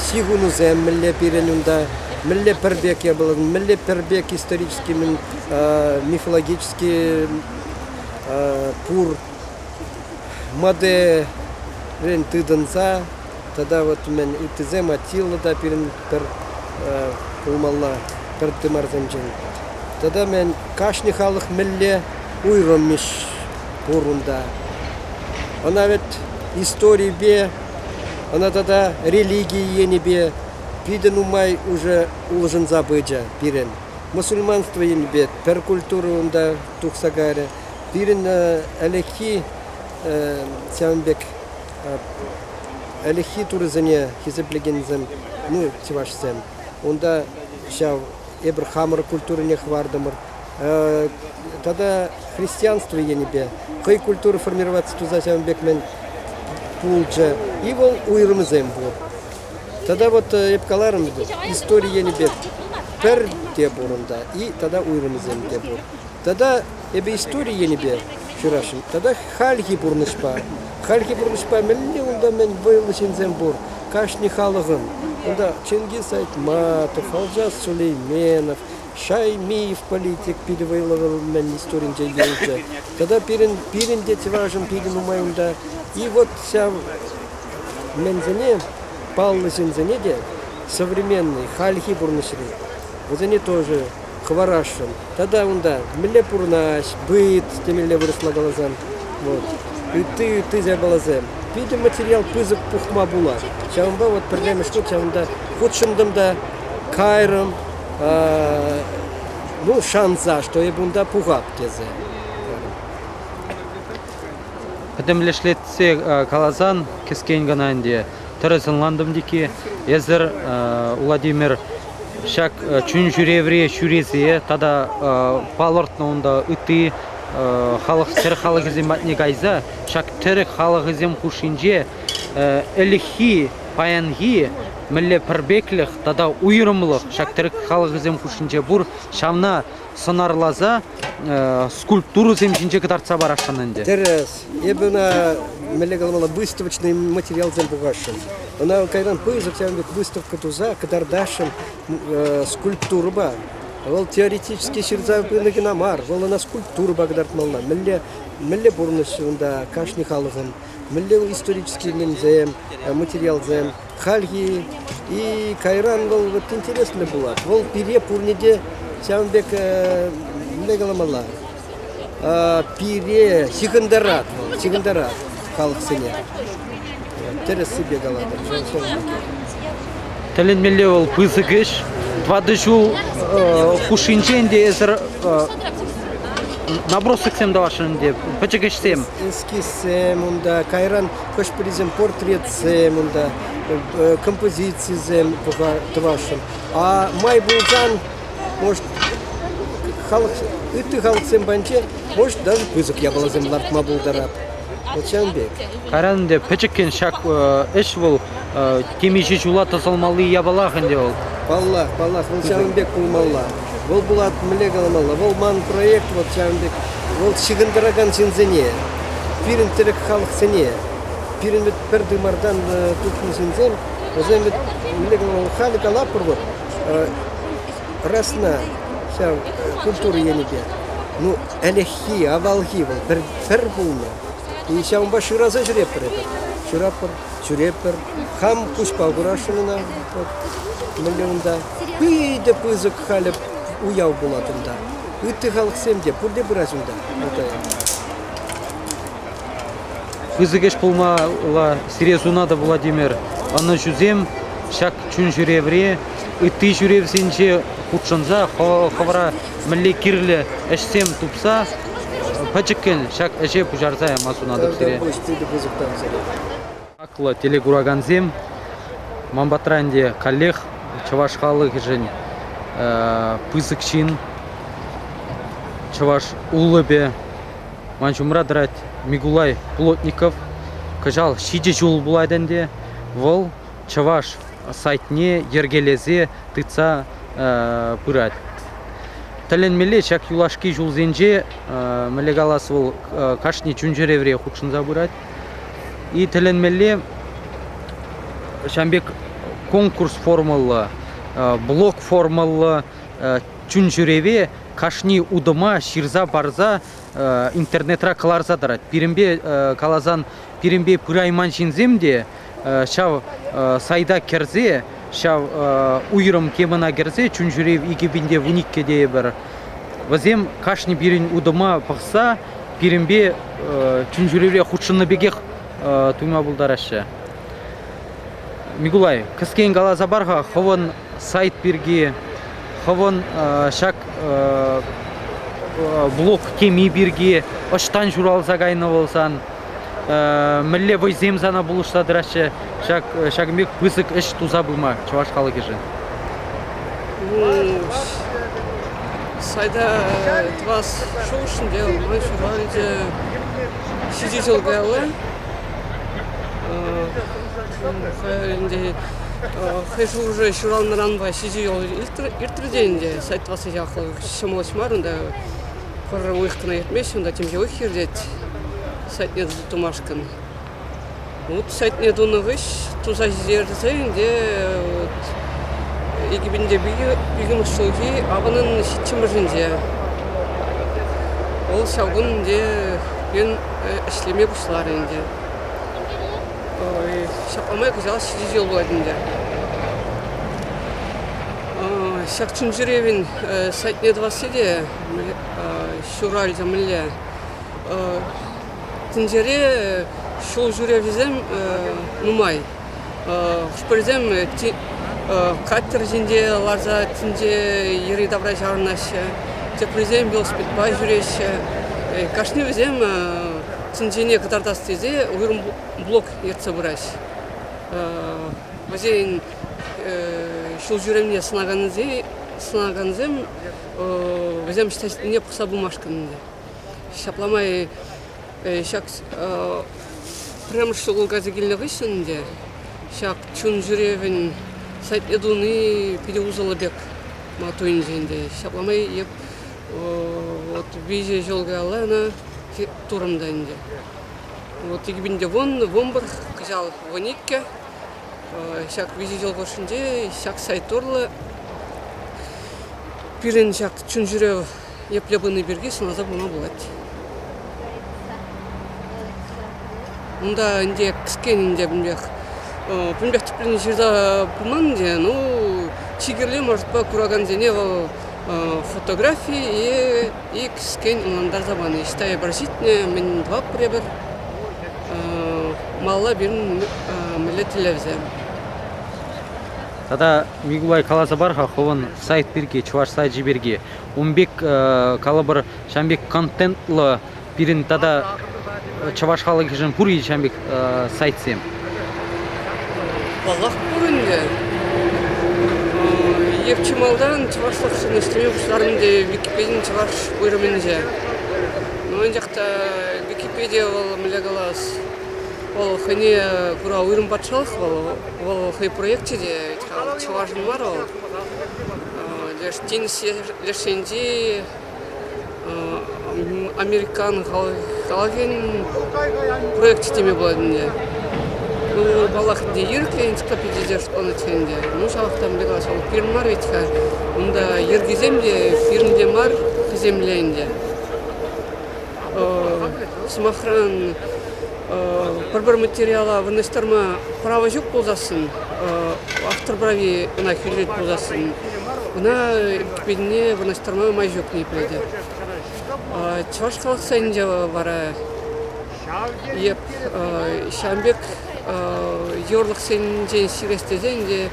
ҫыхӑнусем мӗнле пирӗн унта, мӗнле пӗр пек мӗнле пӗр пек исторический, мифологический пур моделрен тытӑнса тата вот мӗн ыттисем Аттила та пирӗн пӗр пулмалла пӗр тымарсенчен. Тата мӗн кашни халӑх мӗнле уйрӑммӗш пур унта. Ӑна вӗт историпе, ӑна тата религи енӗпе питӗ нумай уже улшӑнса пычӗ пирӗн. Мусульманство енӗпе пӗр культура унта тухса кайрӗ. Пирӗн ӗлӗкхи ҫавӑн пек ӗлӗкхи турӑсене хисеплекенсем, ну, чӑвашсем, унта ҫав эпир хамӑр культурине хӑвартӑмӑр. Тата христианство енӗпе хӑй культура формироваться туса ҫавӑн пек мӗн пулчӗ. И вӑл уйрӑмсем пур. Тата вот эп каларӑм истори енӗпе пӗр те пур унта, и тата уйрӑмсем те пур. Тата эпӗ истори енӗпе ҫырасшӑн. Тата хальхи пурнӑҫпа. Хальхи пурнӑҫпа мӗнле унта мӗн вӑйлӑ ҫынсем пур. Кашни халӑхӑн. Унта Чингиз Айтматов, Алжас Сулейменов, Шаймиев политик питӗ вӑйлӑ вӑл мӗн историнче юлчӗ. Тата пирӗн, пирӗн те чӑвашӑн питӗ нумай унта. И вот ҫав мӗнсене, паллӑ ҫынсене те современный, хальхи пурнӑҫри, вӗсене тоже хӑварасшӑн. Тата унта мӗнле пурӑнаҫ, быт темелле вырӑсла каласан. Вот. Ытти, ытти япаласем. Питӗ материал пысӑк пухма пулать. Ҫавӑнпа вот пӗрремӗш хут ҫавӑнта хутшӑнтӑм та кайрӑм. Ну, шанса, что эп унта пухап тесе. Пӗтӗмлешлетсе каласан, кӗскен кӑна ӗнтӗ, тӗрӗс ӑнлантӑм тикки. Эсӗр, Владимир, ҫак чун ҫӳревре ҫӳресе тата палӑртнӑ унта ытти халӑх тӗрӗк халӑхӗсем патне кайса ҫак тӗрӗк халӑхӗсем хушшинче ӗлӗкхи, паянхи мӗнле пӗрпеклӗх тата уйрӑмлӑх ҫак тӗрӗк халӑхӗсем хушшинче пур, ҫавна сӑнарласа скульптурӑсем ҫинче кӑтартса парасшӑн ӗнтӗ. Тӗрӗс. Эпӗ ӑна мӗнле каламалла выставочный материалсем пухасшӑн. Ӑна кайран пысӑк ҫавӑн пек выставка туса кӑтартасшӑн скульптурӑпа. Вӑл теоретически ҫырса пынӑ кӑна мар, вӑл ӑна скульптурӑпа кӑтартмалла. Мӗнле, мӗнле пурнӑҫ унта кашни халӑхӑн, мӗнле исторический мӗнсем, материалсем. Хальхи и кайран вӑл вот интереслӗ пулать. Вӑл пире пурне те ҫавӑн пек мӗнле каламалла, пире ҫыхӑнтарать вӑл, ҫыхӑнтарать халӑхсене. Тӗрӗссипе калатӑп. Тӗлӗнмелле вӑл пысӑк ӗҫ. Тӑватӑ ҫул хушшинчен те эсӗр набросоксем тӑвасшӑн ӗнтӗ, пӗчӗк ӗҫсем. Эскизсем унта, кайран хӑш-пӗрисем портретсем унта, композицисем тӑвасшӑн. А май пулсан, может, халӑх, ытти халӑхсем патӗнче, может, даже пысӑк япаласем лартма пултарап. Вот ҫавӑн пек. Кайран ӗнтӗ пӗчӗккӗн ҫак ӗҫ вӑл темиҫе ҫула тӑсӑлмалли япалах ӗнтӗ вӑл. Паллах, паллах, вӑл ҫавӑн пек пулмалла. Вӑл пулать, мӗнле каламалла, вӑл ман проект вот ҫавӑн пек, вӑл ҫыхӑнтаракан ҫынсене, пирӗн тӗрӗк халӑхсене, пирӗн вӗт пӗр тымартан тухнӑ ҫынсем, вӗсем вӗт, мӗнле каламалла, халӗ калатпӑр вот, расна ҫав культура енӗпе, ну, ӗлӗкхи, авалхи вӑл пӗр, пӗр пулнӑ. И ҫавӑнпа шыраса ҫӳретпӗр эпир. Шыратпӑр, ҫӳретпӗр. Хам куҫпа курасшӑн ӑна. Вот, мӗнле унта. Питӗ пысӑк халӗ уяв пулать унта. Ытти халӑхсем те пурте пыраҫ унта. Пысӑк ӗҫ пулмалла сире сунатӑп, Владимир. Ӑнӑҫусем ҫак чун ҫӳревре, ытти ҫӳревсенче хутшӑнса хӑвӑра мӗнле кирлӗ ӗҫсем тупса пӗчӗккӗн ҫак ӗҫе пуҫарса яма сунатӑп сире. Хаклӑ телекуракансем, ман патра ӗнтӗ каллех чӑваш халӑхӗшӗн пысӑк ҫын, чӑваш улӑпӗ. Ман ҫумра тӑрать Микулай Плотников. Кӑҫал ҫичӗ ҫул пулать ӗнтӗ. Вӑл чӑваш сайтне йӗркелесе тытса пырать. Тӗлӗнмелле ҫак юлашки ҫулсенче, мӗнле калас вӑл, кашни чун-чӗревре хутшӑнса пырать. И тӗлӗнмелле. Ҫавӑн пек конкурс формӑллӑ, блок формӑллӑ чун-чӗреве кашни утӑма ҫырса парса интернетра кӑларса тӑрать. Пирӗнпе каласан, пирӗнпе пырайман ҫынсем те ҫав сайта кӗрсе, ҫав уйрӑм темӑна кӗрсе чун-чӗрев 2012 тейӗпӗр, вӗсем кашни пирӗн утӑма пӑхса пирӗнпе чун-чӗревре хутшӑннӑ пекех туйма пултараҫҫӗ. Микулай, кӗскен каласа пар-ха хӑвӑн сайт пирки, хӑвӑн ҫак блог теми пирки ӑҫтан ҫуралса кайнӑ вӑл сан, мӗнле вӑйсем сана пулӑшса тӑраҫҫӗ ҫак ҫакӑн пек пысӑк ӗҫ туса пыма чӑваш халӑхӗшӗн? Ну, сайта тӑвас шухӑш ӗнтӗ ман ҫуралчӗ ҫичӗ ҫул каялла. Ӗнтӗ хӑй шухӑшӗ ҫуралнӑранпа ҫичӗ ҫул иртрӗ те ӗнтӗ сайт тӑвасси ҫав ҫӑмӑл ӗҫ мар унта пӗр уйӑх кӑна иртмест, унта темиҫе уйӑх иртет сайтне тумашкӑн. Вот сайтне тунӑ хыҫ туса ҫитерсе ӗнтӗ вот 2002 ҫулхи авӑнӑн ҫиччӗмӗшӗнче вӑл ҫав кун ӗнтӗ пирӗн ӗҫлеме пуҫларӗ ӗнтӗ. Ҫапла май кӑҫал ҫичӗ ҫул пулать ӗнтӗ. Ҫак чун-чӗревӗн сайтне тӑвасси те ҫуралчӗ мӗнле. Тӗнчере ҫул ҫӳревҫӗсем нумай. Хӑш-пӗрисем катер ҫинче ларса тӗнче йӗри-тавра ҫаврӑнаҫҫӗ, теприсем велосипедпа ҫӳреҫҫӗ. Кашни вӗсем тӗнчене кӑтартас тесе уйрӑм блок ертсе пыраҫ. Вӗсен ҫул ҫӳревне сӑнакансем вӗсем ӑҫта пӑхса пымашкӑн ӗнтӗ. Ҫапла май ҫак пӗрремӗш ҫул кайса килнӗ хыҫҫӑн ӗнтӗ ҫак чун ҫӳревӗн сайтне туни питӗ усӑллӑ пек ма туйӑнчӗ ӗнтӗ. Ҫапла май эп вот виҫӗ ҫул каялла ӑна турӑм та ӗнтӗ. Вот 2010, 11, кӑҫал 12. Ҫак виҫӗ ҫул хушшинче ҫак сайт урлӑ пирӗн ҫак чун-ҫӳрев епле пыни пирки сӑнаса пыма пулать. Унта ӗнтӗ кӗскен ӗнтӗ пӗтӗмпех пӗтӗмпех тӗплӗн ҫырса пыман ӗнтӗ, ну чи кирли, может, куракансене вӑл фотографи и кӗскен ӑнлантарса пани. Ӑҫта эпир ҫитнӗ, мӗн тӑватпӑр эпир, малалла пирӗн мӗнле тӗллевсем. Тата, Микулай, каласа пар-ха хӑвӑн сайт пирки, чӑваш сайчӗ пирки. Ун пек, калӑпӑр, ҫавӑн пек контентлӑ пирӗн тата чӑваш халӑхӗшӗн пур-и ҫавӑн пек сайтсем? Паллах, пур ӗнтӗ. Эп чи малтан чӑвашлӑхшӑн ӗҫлеме пуҫларӑм те Википедин чӑваш уйрӑмӗнче. Ну, анчах та Википедия вӑл, мӗнле калас, вӑл хӑйне кура уйрӑм патшалӑх вӑл, вӑл хӑй проекчӗ те чӑвашӑн мар вӑл. Леш тинӗс леш енчи американ халӑхӗн проекчӗ теме пулать ӗнтӗ. Ну, паллах, ӗнтӗ ирӗклӗ энциклопедире шутланать ӗнтӗ. Ну, ҫавах та мӗнле калас, вӑл пирӗн мар вӗт-ха. Унта йӗркисем те пирӗн те мар, хӑйсемле ӗнтӗ. Сӑмахран, пӗр-пӗр материала вырнаҫтарма право ҫук пулсассӑн, автор прави ӑна хӳтӗлет пулсассӑн, ӑна Википедине вырнаҫтарма май ҫук ниепле те. Чӑваш халӑх сайтӗнче вара эп ҫавӑн пек йывӑрлӑхсенчен сирес тесен те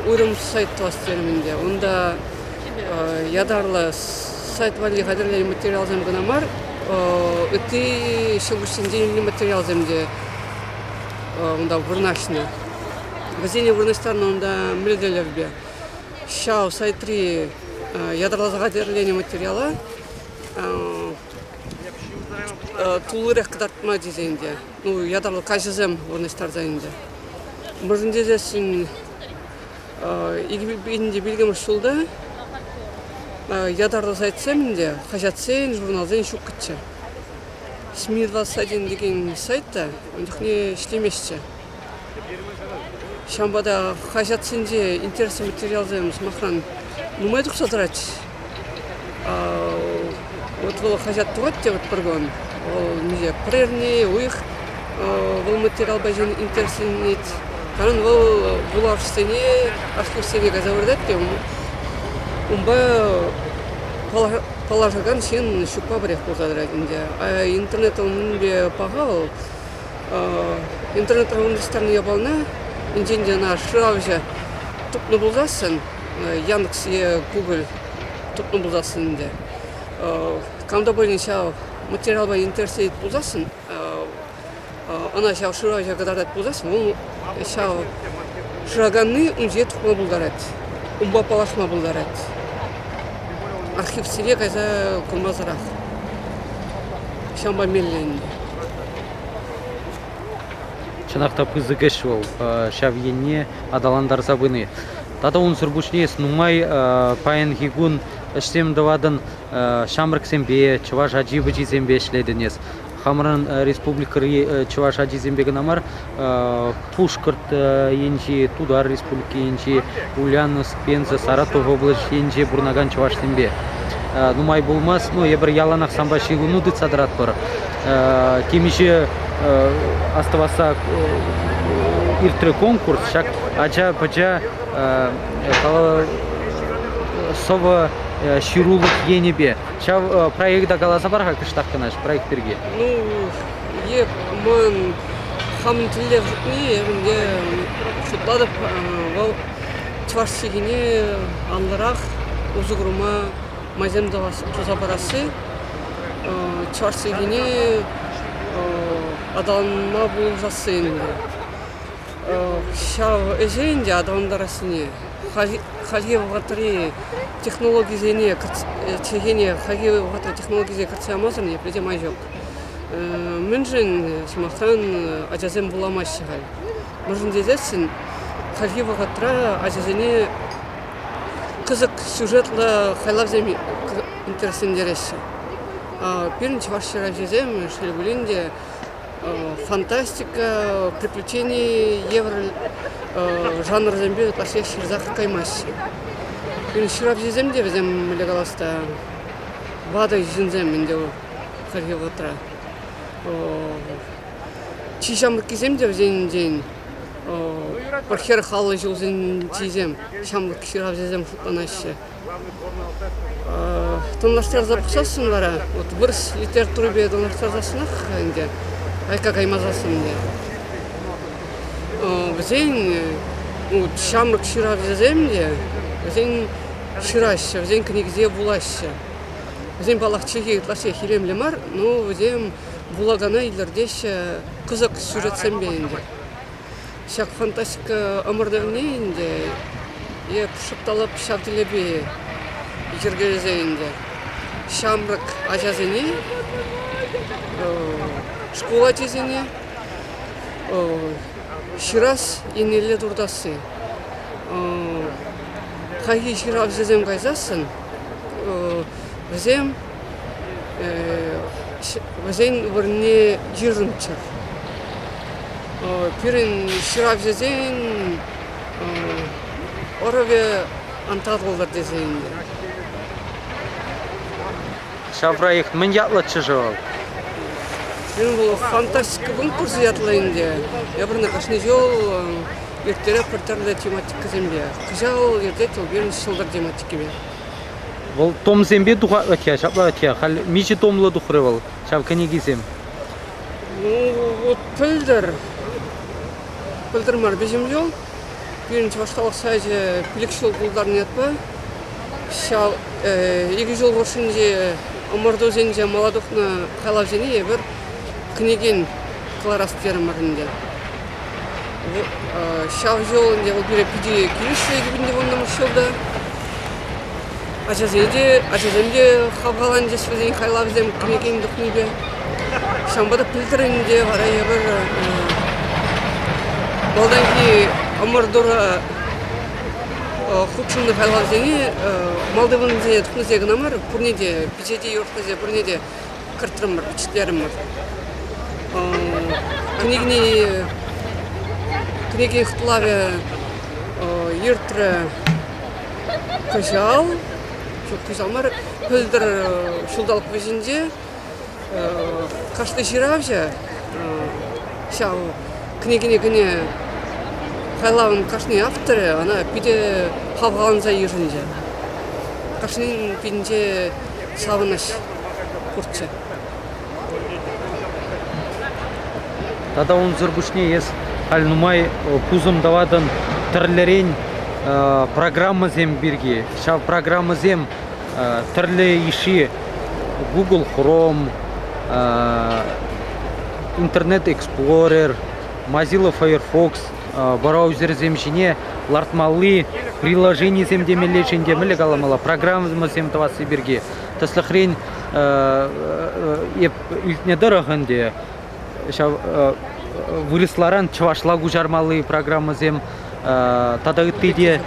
уйрӑм сайт тӑвас терӗм ӗнтӗ. Унта ятарлӑ сайт валли хатӗрленӗ материалсем кӑна мар, ытти ҫӑлкуҫсенчен илнӗ материалсем те унта вырнаҫнӑ. Вӗсене вырнаҫтарнӑ унта мӗнле тӗллевпе? Ҫав сайтри ятарласа хатӗрленӗ материала туллирех кӑтартма тесе ӗнтӗ, ну, ятарлӑ каҫӑсем вырнаҫтарса ӗнтӗ. Мӗншӗн тесессӗн 2005 ҫулта ятарлӑ сайтсем ӗнтӗ, хаҫатсен, журналсен ҫуккӑччӗ. СМИ-21 текен сайт та ун чухне ӗҫлеместчӗ. Ҫавӑнпа та хаҫатсенче интереслӗ материалсем, сӑмахран, нумай тухса тӑрать. Вот вӑл хаҫат тухать те вот пӗр кун, вӑл миҫе, пӗр эрне, уйӑх вӑл материалпа ҫын интересленет. Кайран вӑл вулавӑшсене, архивсене кайса выртать те унпа паллашакан ҫын ҫукпа пӗрех пулса тӑрать ӗнтӗ. А интернет вӑл мӗнпе паха вӑл? Интернетра вырнаҫтарнӑ япалана енчен те ӑна шыравҫӑ тупнӑ пулсассӑн, Яндекс е Google тупнӑ пулсассӑн ӗнтӗ, кам та пулин ҫав материалпа интересленет пулсассӑн, ӑна ҫав шыравҫа кӑтартать пулсассӑн, вӑл ҫав шыраканни ун ҫине тухма пултарать, унпа паллашма пултарать. Архивсене кайса курмасӑрах. Ҫавӑнпа меллӗ ӗнтӗ. Чӑнах та пысӑк ӗҫ вӑл ҫав енне аталантарса пыни. Тата унсӑр пуҫне эс нумай паянхи кун ӗҫсем тӑватӑн ҫамрӑксемпе, чӑваш ачи-пӑчисемпе ӗҫлетӗн эс. Хамӑрӑн республикӑри чӑваш ачисемпе кӑна мар, Пушкӑрт енчи, Тутар Республики енчи, Ульяновск, Пенза, Саратов облаҫ енче пурӑнакан чӑвашсемпе. Нумай пулмасть, ну, эпир яланах санпа ҫыхӑну тытса тӑратпӑр. Темиҫе астӑвасса иртрӗ конкурс. Ҫак ача-пӑча сӑвӑ ҫырулӑх енӗпе. Ҫав проекта каласа пар-ха кӑштах кӑна проект пирки. Ну, е ман хамӑн тӗллев шутне ӗнтӗ шутлатӑп, вӑл чӑваш чӗлхине анлӑрах усӑ курма майсем туса парасси, чӑваш чӗлхине аталанма пулӑшасси ӗнтӗ. Ҫав ӗҫе ӗнтӗ аталантарассине хальхи вӑхӑтри технологисене чӗлхене хальхи вӑхӑтри технологисене кӗртсе ямасӑр ниепле те май ҫук. Мӗншӗн, сӑмахран, ачасем вуламаҫҫӗ халь? Мӗншӗн тесессӗн хальхи вӑхӑтра ачасене кӑсӑк сюжетлӑ хайлавсем интереслентереҫҫӗ. Пирӗн чӑваш ҫыравҫисем, шел пулин те, фантастика, приключени евӗр жанрсемпе ытлашшиех ҫырсах каймаҫҫӗ. Пирӗн ҫыравҫӑсем те вӗсем, мӗнле калас та, ватӑ ҫынсем ӗнтӗ хальхи вӑхӑтра. Чи ҫамрӑккисем те вӗсенчен пӗр 40 50 ҫулсенчисем ҫамрӑк ҫыравҫӑсем шутланаҫҫӗ. Танлаштарса пӑхсассӑн вара, вот вырӑс литературипе танлаштарсассӑнах ӗнтӗ, айкка каймасассӑн ӗнтӗ, вӗсен ҫамрӑк ҫыравҫӑсем те вӗсен ҫыраҫҫӗ, вӗсен кӗнекисене вулаҫҫӗ. Вӗсен, паллах, чӗлхи ытлашшиех илемлӗ мар, но вӗсем вулакана илӗртеҫҫӗ кӑсӑк сюжетсемпе ӗнтӗ. Ҫак фантастика ӑмӑртӑвне ӗнтӗ е шӑп та лӑп ҫав тӗллевпе йӗркелесе ӗнтӗ ҫамрӑк ачасене, шкул ачисене ҫырас еннелле туртасси. Хальхи ҫыравҫӑсем кайсассӑн вӗсем вӗсен вырӑнне йышӑнччӑр. Пирӗн ҫыравҫӑсен ӑрӑвӗ ан татӑлтӑр тесе ӗнтӗ. Ҫав проект мӗн ятлӑччӗ-ши вӑл? Пирӗн вӑл фантастика конкурсӗ ятлӑ ӗнтӗ. Эпир ӑна кашни ҫул ирттеретпӗр тӗрлӗ тематикӑсемпе. Кӑҫал иртет вӑл пирӗн ҫӑлтӑр тематикипе. Вӑл томсемпе тухать-ха, ҫапла-ха. Халь миҫе томлӑ тухрӗ вӑл ҫав кӗнекисем? Ну, вот пӗлтӗр, пӗлтӗр мар, виҫӗм ҫул пирӗн Чӑваш халӑх сайчӗ 5 ҫул пултарнӑ ятпа ҫав икӗ ҫул хушшинче ӑмӑртусенче мала тухнӑ хайлавсене эпир кӗнекен кӑларас терӗмӗр ӗнтӗ. Ҫав ҫул ӗнтӗ вӑл пире питӗ килӗшрӗ 2010 ҫулта. Ачасем те, ачасем те хавхаланчӗҫ вӗсен хайлавӗсем кӗнекен тухнипе. Ҫавӑнпа та пӗлтӗр ӗнтӗ вара эпир малтанхи ӑмӑртура хутшӑннӑ хайлавсене малти вырӑнсене тухнисене кӑна мар, пурне те пичете юрӑхлисене пурне те кӗртрӗмӗр, пичетлерӗмӗр. Кӗнекене Кӗнеке хӑтлавӗ иртрӗ кӑҫал, ҫук, кӑҫал мар, пӗлтӗр ҫулталӑк вӗҫӗнче кашни ҫыравҫӑ ҫав кӗнекене кӗнӗ хайлавӑн кашни авторӗ ӑна питӗ хавхаланса йышӑнчӗ. Кашнин питӗнче савӑнӑҫ пурччӗ. Тата унсӑр пуҫне эс халь нумай пусӑм тӑватӑн тӗрлӗрен программӑсем пирки. Ҫав программӑсем тӗрлӗ йышши Google Chrome, Internet Explorer, Mozilla Firefox браузерсем ҫине лартмалли приложенисем темелле-ши ӗнтӗ, мӗнле каламалла, программӑсем тӑвасси пирки. Тӗслӗхрен, эп илтнӗ тӑрӑх ӗнтӗ, ҫав вырӑсларан чӑвашла куҫармалли программӑсем тата ытти те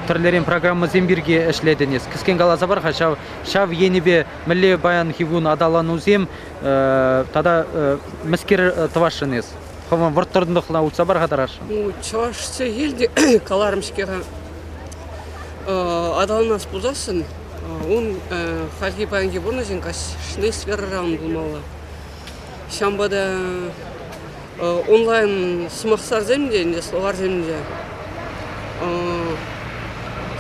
тӗрлӗрен программӑсем пирки ӗҫлетӗн эс. Кӗскен каласа пар-ха, ҫав, ҫав енӗпе мӗнле паянхи кун аталанусем тата мӗскер тӑвасшӑн эс? Хӑвӑн вӑрттӑнлӑхна уҫса пар-ха тарасшӑн. Ну, чӑваш чӗлхи те каларӑм-ҫке-ха. Аталанас пулсассӑн ун хальхи паянхи пурнӑҫӑн кашни сферӑра ун пулмалла. Ҫавӑнпа та онлайн сӑмахсарсем те ӗнтӗ, словарьсем те,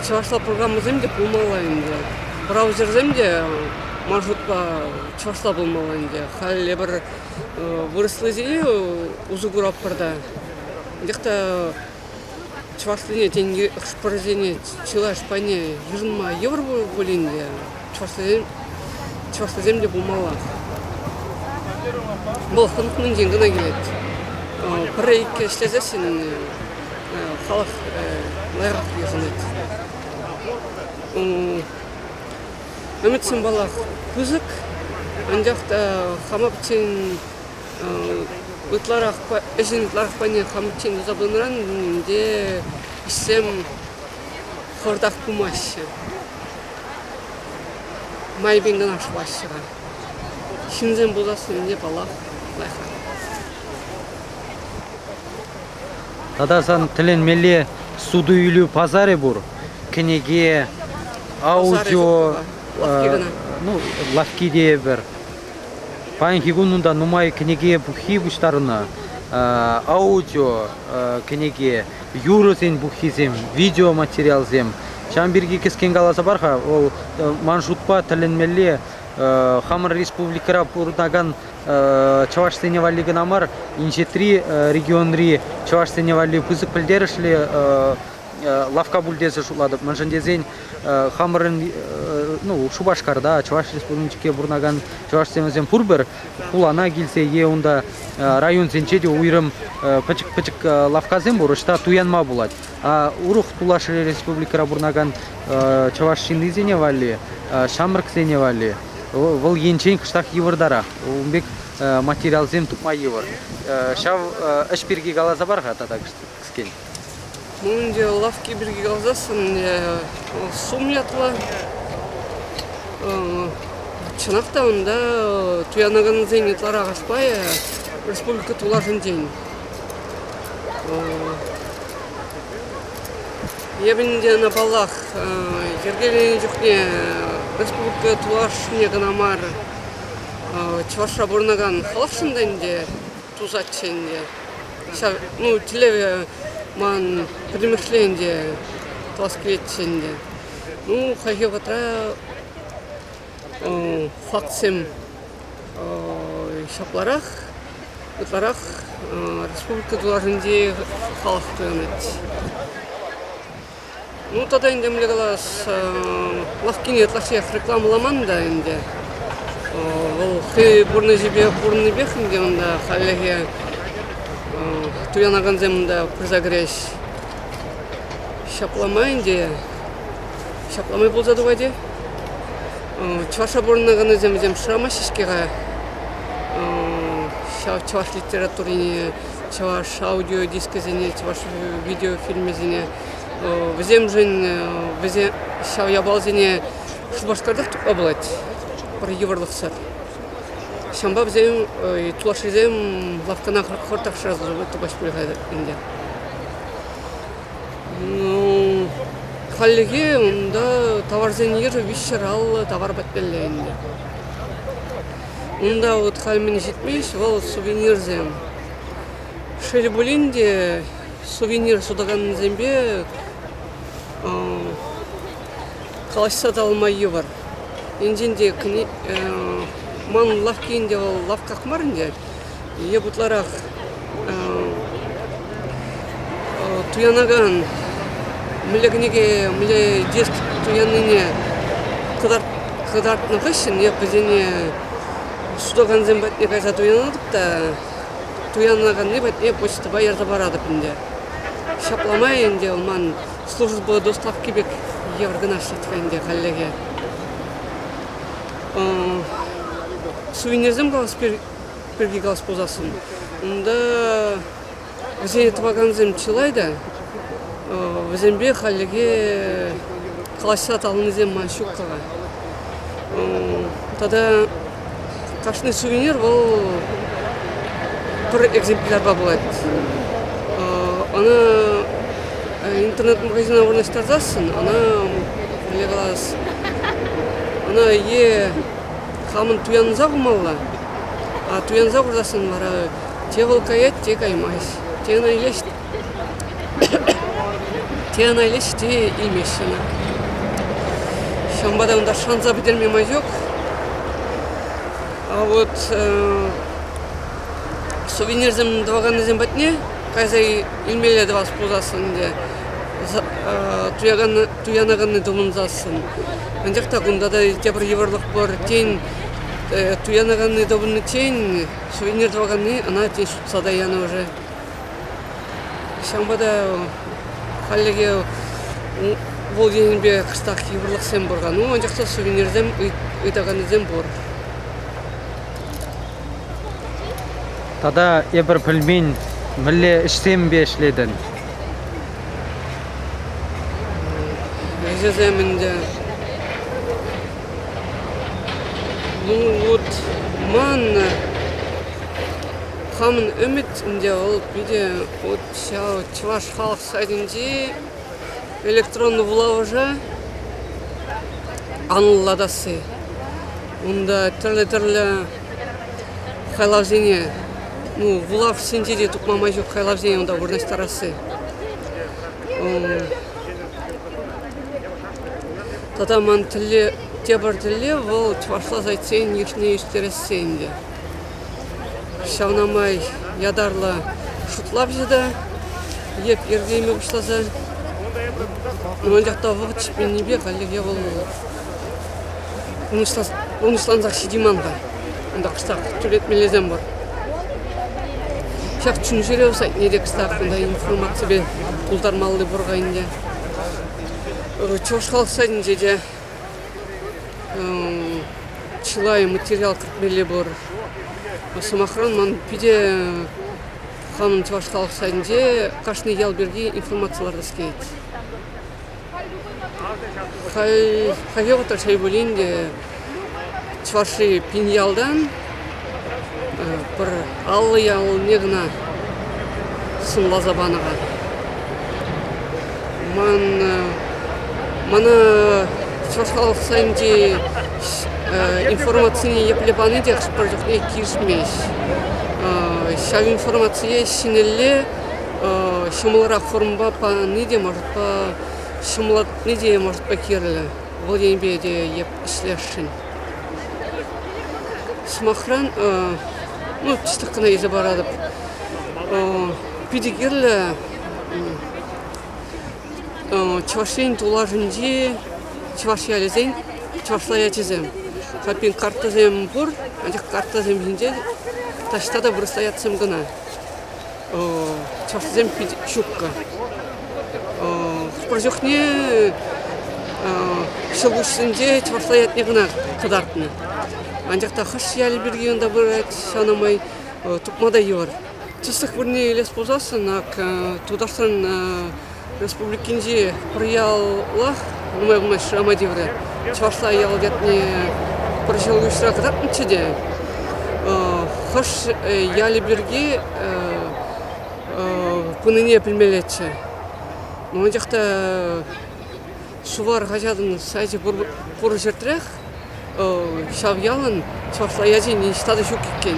чӑвашла программӑсем те пулмалла ӗнтӗ. Браузерсем те маршрутпа чӑвашла пулмалла ӗнтӗ. Халь эпир вырӑслисене усӑ куратпӑр та. Анчах та чӑвашлине тен хӑш-пӗрисене чылай пайне йышӑнма йывӑр пулин те чӑвашлисем, чӑвашлисем те пулмалла. Вӑл хӑнӑхнинчен кӑна килет. Пӗрре-иккӗ ӗҫлесессӗн халӑх лайӑхрах йышӑнать. Ӗмӗтсем паллах пысӑк, анчах та хама пӗччен ытларах ӗҫӗн ытларах пайне хам пӗччен туса пынӑран ӗнтӗ ӗҫсем хӑвӑртах пымаҫҫӗ. Майӗпен кӑна шӑваҫҫӗ-ха. Ҫынсем пулсассӑн ӗнтӗ, паллах, лайӑхрах. Тата сан тӗлӗнмелле суту-илӳ пасарӗ пур. Кӗнеке, аудио, ну, лавкки тейӗпӗр. Паянхи кун унта нумай кӗнеке пуххи пуҫтарнӑ. Аудио кӗнеке, юрӑсен пуххисем, видеоматериалсем. Ҫавӑн пирки кӗскен каласа пар-ха, вӑл ман шутпа тӗлӗнмелле хамӑр республикӑра пурӑнакан чӑвашсене валли кӑна мар, инҫетри регионри чӑвашсене валли пысӑк пӗлтерӗшлӗ лавкка пуль тесе шутлатӑп. Мӗншӗн тесен хамӑрӑн ну, Шупашкарта, Чӑваш Республикинче пурӑнакан чӑвашсем вӗсем пурпӗр хулана килсе е унта районсенче те уйрӑм пӗчӗк-пӗчӗк лавккасем пур, ӑҫта туянма пулать. А урӑх тулашри республикӑра пурӑнакан чӑваш ҫыннисене валли, ҫамрӑксене валли вӑл енчен кӑштах йывӑртарах. Ун пек материалсем тупма йывӑр. Ҫав ӗҫ пирки каласа пар-ха тата кӗскен. Ну, ӗнтӗ лавкки пирки каласассӑн сум ятлӑ. Чӑнах та унта туянакансен ытларах пайӗ республика тулашӗнчен. Эпӗ ӗнтӗ ӑна, паллах, йӗркеленӗ чухне республика тулашне кӑна мар, Чӑвашра пурӑнакан халӑхшӑн та ӗнтӗ тусаччӗ ӗнтӗ. Ҫав, ну, тӗллевӗ ман пӗтӗмӗшле ӗнтӗ тӑвас килетчӗ ӗнтӗ. Ну, хальхи вӑхӑтра фактсем ҫапларах, ытларах республика тулашӗнчи халӑх туянать. Ну, тата ӗнтӗ мӗнле калас, лавккине ытлашшиех рекламӑламан та ӗнтӗ. Вӑл хӑй пурнӑҫӗпе пурӑннипех ӗнтӗ унта хальлӗхе туянакансем унта пырса кӗреҫ. Ҫапла май ӗнтӗ, ҫапла май пулса тухать-и? Чӑвашра пурӑнаканнисем вӗсем шырамаҫҫӗ-ҫке-ха ҫав чӑваш литературине, чӑваш аудиодискӗсене, чӑваш видеофильмӗсене. Вӗсемшӗн вӗсем ҫав япаласене Шупашкартах тупма пулать пӗр йывӑрлӑхсӑр. Ҫавӑнпа вӗсем тулашрисем лавккана хӑвӑртрах шыраса тупаҫ пуль-ха ӗнтӗ. Ну, хальлӗхе унта таварсен йышӗ 350 тавар патнелле ӗнтӗ. Унта вот халь мӗн ҫитмест, вӑл сувенирсем. Шел пулин те, сувенир сутакансемпе калаҫса татӑлма йывӑр. Енчен те ман лавкки ӗнтӗ вӑл лавкках мар ӗнтӗ, Эп ытларах туянакан мӗнле кӗнеке, мӗнле диск туяннине кӑтартнӑ хыҫҫӑн эп вӗсене сутакансем патне кайса туянатӑп та туянаканни патне почтӑпа ярса паратӑп ӗнтӗ. Ҫапла май ӗнтӗ ман служба доставки пек евӗр кӑна ӗҫлет-ха ӗнтӗ хальлӗхе. Сувенирсем калас пирки калас пулсассӑн, унта вӗсене тӑвакансем чылай та, вӗсемпе хальлӗхе калаҫса татӑлнисем ман ҫук-ха. Тата кашни сувенир вӑл пӗр экземплярпа пулать. Ӑна интернет-магазина вырнаҫтарсассӑн ӑна, мӗнле калас, ӑна е хамӑн туянса хумалла, а туянса хурсассӑн вара те вӑл каять, те каймасть. Те ӑна илеҫ, те ӑна илеҫ, те илмеҫҫӗ ӑна. Ҫавӑнпа та унта шанса пӗтерме май ҫук. А вот сувенирсем тӑваканнисем патне кайса илмелле тӑвас пулсассӑн ӗнтӗ туянаканни тупӑнсассӑн. Анчах та кунта та тепӗр йывӑрлӑх пур. Тен, туянаканни тупӑннӑччен сувенир тӑваканни ӑна тен сутса та янӑ уже. Ҫавӑнпа та хальлӗхе вӑл енӗпе кӑштах йывӑрлӑхсем пур-ха. Ну, анчах та сувенирсем ыйтаканнисем пур. Тата эпир пӗлмен мӗнле ӗҫсемпе ӗҫлетӗн? Ӗҫӗсем ӗнтӗ. Ну вот ман хамӑн ӗмӗт ӗнтӗ вӑл питӗ вот ҫав чӑваш халӑх сайтӗнчи электронлӑ вулавӑша анлӑлатасси. Унта тӗрлӗ-тӗрлӗ хайлавсене, ну, вулавсенче те тупма май ҫук хайлавсене унта вырнаҫтарасси. Тата ман тӗллев, тепӗр тӗллев вӑл чӑвашла сайтсен йышне ӳстересси ӗнтӗ. Ҫавна май ятарлӑ шутлавҫӑ та еп йӗркелеме пуҫласа. Анчах та вӑхӑт ҫитменнипе хальлӗхе вӑл пурнӑҫлансах ҫитейман-ха. Унта кӑштах тӳрлетмеллисем пур. Ҫак чун-чӗре сайтне те кӑштах кунта информаципе тултармалли пур-ха ӗнтӗ. Чӑваш халӑх сайтӗнче те чылай материал кӗртмелли пур. Сӑмахран, ман питӗ хамӑн чӑваш халӑх сайтӗнче кашни ял пирки информаци лартас килет. Хальхи вӑхӑтра шел пулин те Чӑвашри пин ялтан пӗр 50 ялне кӑна сӑнласа панӑ-ха. Ман мана чӑваш халӑх сайтӗнчи информацине епле пани те хӑш-пӗр чухне килӗшмест. Ҫав информацие ҫӗнӗлле ҫӑмӑлрах формӑпа пани те, может, ҫӑмӑллатни те, может, кирлӗ. Вӑл енпе те эп ӗҫлесшӗн. Сӑмахран, ну, тӗслӗх кӑна илсе паратӑп. Питӗ кирлӗ Чӑваш Ен тулашӗнчи чӑваш ялӗсен чӑвашла ячӗсем. Пин карттӑсем пур, анчах карттӑсем ҫинче таҫта та вырӑсла ятсем кӑна. Чӑвашсем пит ҫуккӑ. Хӑш-пӗр чухне ҫӑлкуҫсенче чӑвашла ятне кӑна кӑтартнӑ. Анчах та хӑш ялӗ пирки унта пырать, ҫавна май тупма та йывӑр. Тӗслӗх вырӑнне илес пулсассӑн, ак Тутарстан Республикинчи пӗр яллах нумай пулмасть шырама тиврӗ. Чӑвашла ял ятне пӗр ҫӑлкуҫра кӑтартнӑччӗ те, хӑш ялӗ пирки пынине пӗлмеллеччӗ. Ну, анчах та Сувар хаҫатӑн сайчӗ пур ҫӗртрех ҫав ялӑн чӑвашла ячӗ ниҫта та ҫук иккен.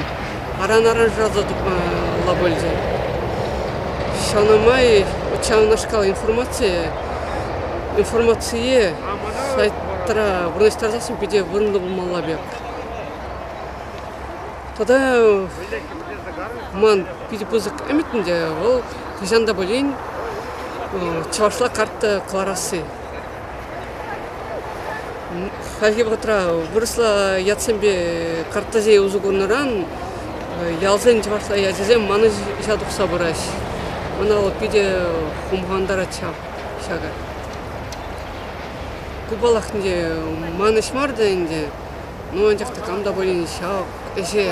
Аран-аран шыраса тупмалла пулчӗ. Ҫавна май ҫавнашкал информацие информацие сайтра вырнаҫтарсассӑн питӗ вырӑнлӑ пулмалла пек. Тата ман питӗ пысӑк ӗмӗт ӗнтӗ вӑл хӑҫан та пулин чӑвашла карта кӑларасси. Хальхи вӑхӑтра вырӑсла ятсемпе карттӑсене усӑ курнӑран ялсен чӑвашла ячӗсем манӑҫа тухса пыраҫ. Мана вӑл питӗ хумхантарать ҫав ҫакӑ. Ку паллах ӗнтӗ манӑҫ мар та ӗнтӗ. Ну, анчах та кам та пулин ҫав ӗҫе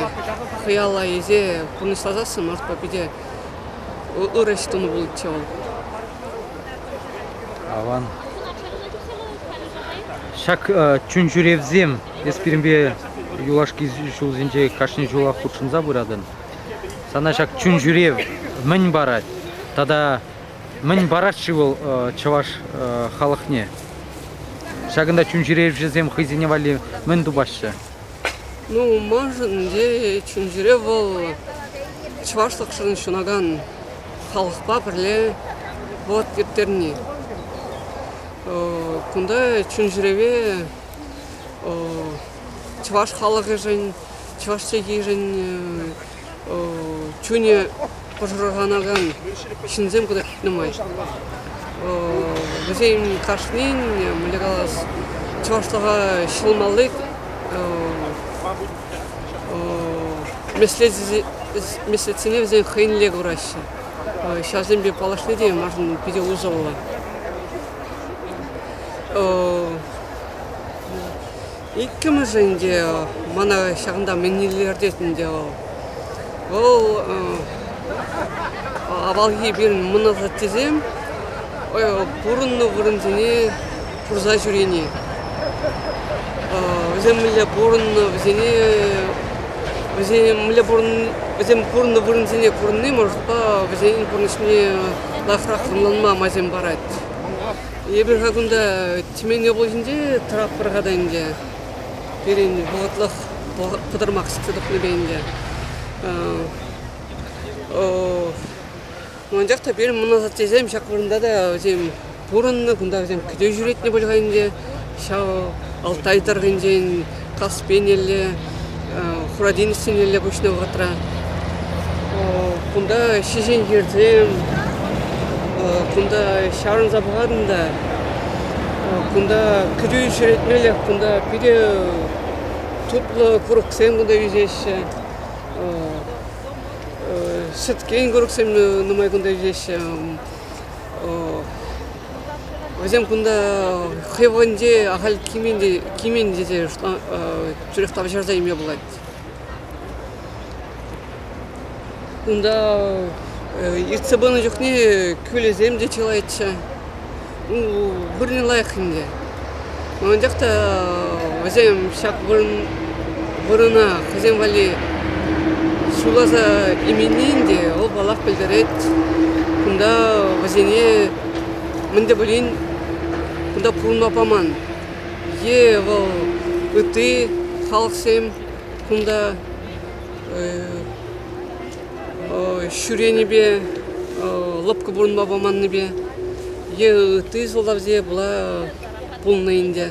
хӑяла илсе пурнӑҫласассӑн манпа питӗ ырӑ ӗҫ тунӑ пулӗччӗ вӑл. Аван. Ҫак чунҫӳревсем эс пирӗнпе юлашки ҫулсенче кашни ҫулах хутшӑнса пыратӑн. Сана ҫак чунҫӳрев мӗн парать тата мӗн парать-ши вӑл чӑваш халӑхне? Ҫакӑнта чунҫӳревҫӗсем хӑйсене валли мӗн тупаҫҫӗ? Ну, маншӑн те чунҫӳрев вӑл чӑвашлӑхшӑн ҫунакан халӑхпа пӗрле вӑхӑт ирттерни. Кунта чунҫӳреве чӑваш халӑхӗшӗн, чӑваш чӗлхишӗн чунӗ пӑшӑрханакан ҫынсем кунта нумай. Вӗсен кашнин, мӗнле калас, чӑвашлӑха ҫӑлмалли меслетсене вӗсем хӑйӗнле кураҫҫӗ. Ҫавсемпе паллашни те маншӑн питӗ усӑллӑ. Иккӗмӗшӗ ӗнтӗ мана ҫакӑнта мӗн илӗртет ӗнтӗ вӑл. Вӑл авалхи пирӗн мӑн асаттесем пурӑннӑ вырӑнсене курса ҫӳрени. Вӗсем мӗнле пурӑннӑ, вӗсене вӗсем мӗнле вӗсем пурӑннӑ вырӑнсене курни, может, вӗсен пурнӑҫне лайӑхрах ӑнланма майсем парать. Эпир-ха кунта Тӗмен облаҫӗнче тӑратпӑр-ха та ӗнтӗ. Пирӗн вӑхӑтлӑх пӑтӑрмах сиксе тухнипе ӗнтӗ. Анчах та пирӗн мӑн асаттесем ҫак вырӑнта та вӗсем пурӑннӑ, кунта вӗсем кӗтӳ ҫӳретнӗ пуль-ха ӗнтӗ. Ҫав Алтай тӑрӑхӗнчен Каспинелле, Хура тинӗссенелле куҫнӑ вӑхӑтра. Кунта ҫеҫен хирсем, кунта ҫаврӑнса пӑхатӑн та, кунта кӗтӳ ҫӳретмелӗх, кунта питӗ тутлӑ курӑксем кунта ӳсеҫҫӗ. Сӗткен курӑксем нумай кунта ӳсеҫҫӗ. Вӗсем кунта хӑй вӑхӑтӗнче ахаль кимен тесе тӳрех тавҫӑрса илме пулать. Кунта иртсе пынӑ чухне кӳлӗсем те чылайччӗ. Вырӑнӗ лайӑх ӗнтӗ. Анчах та вӗсем ҫак вырӑна хӑйсем валли суйласа именни ӗнтӗ, вӑл паллах пӗлтерет. Кунта вӗсене мӗн те пулин кунта пурӑнма паман. Е вӑл ытти халӑхсем кунта ҫӳренипе, лӑпкӑ пурӑнма паманнипе е ытти сӑлтавсене пула пулнӑ ӗнтӗ.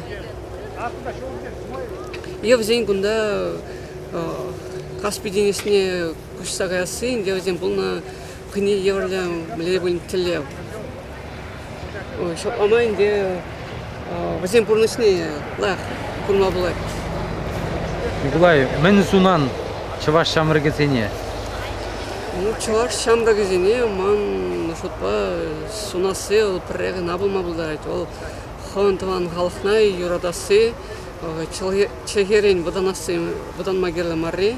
Е вӗсен кунта Каспи тинӗсне куҫса каясси ӗнтӗ вӗсем пулнӑ хӑйне евӗрлӗ мӗнле пулин тӗллев. Ҫапла май ӗнтӗ вӗсен пурнӑҫне лайӑх курма пулать. Николай, мӗн сунан чӑваш ҫамрӑкӗсене? Ну, чӑваш ҫамрӑкӗсене ман шутпа сунасси вӑл пӗрре кӑна пулма пултарать. Вӑл хӑвӑн тӑван халӑхна юратасси, чӗлхерен вӑтанасси, вӑтанма кирлӗ марри.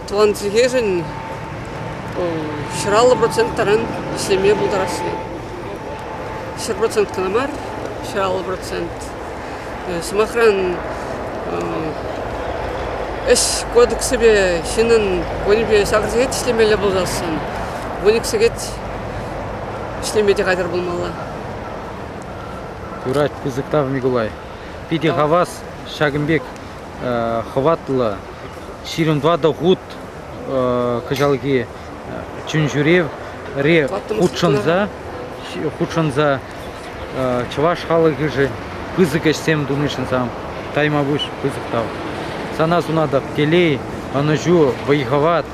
Тӑван чӗлхешӗн 150% таран ӗҫлеме пултарасси. 100% кӑна мар, 150%. Сӑмахран, ӗҫ кодексӗпе ҫыннӑн кунӗпе 8 сехет ӗҫлемелле пулсассӑн, 12 сехет Ӗҫлеме те хатӗр пулмалла. Юрать, пысӑк тав, Микулай. Питӗ хавас ҫакӑн пек хӑватлӑ 24 хут кӑҫалхи чунҫӳревре хутшӑнса хутшӑнса чӑваш халӑхӗшӗн пысӑк ӗҫсем тунишӗн сан тайма пуҫ пысӑк тав. Сана сунатӑп телей, ӑнӑҫу, вӑй-хӑват,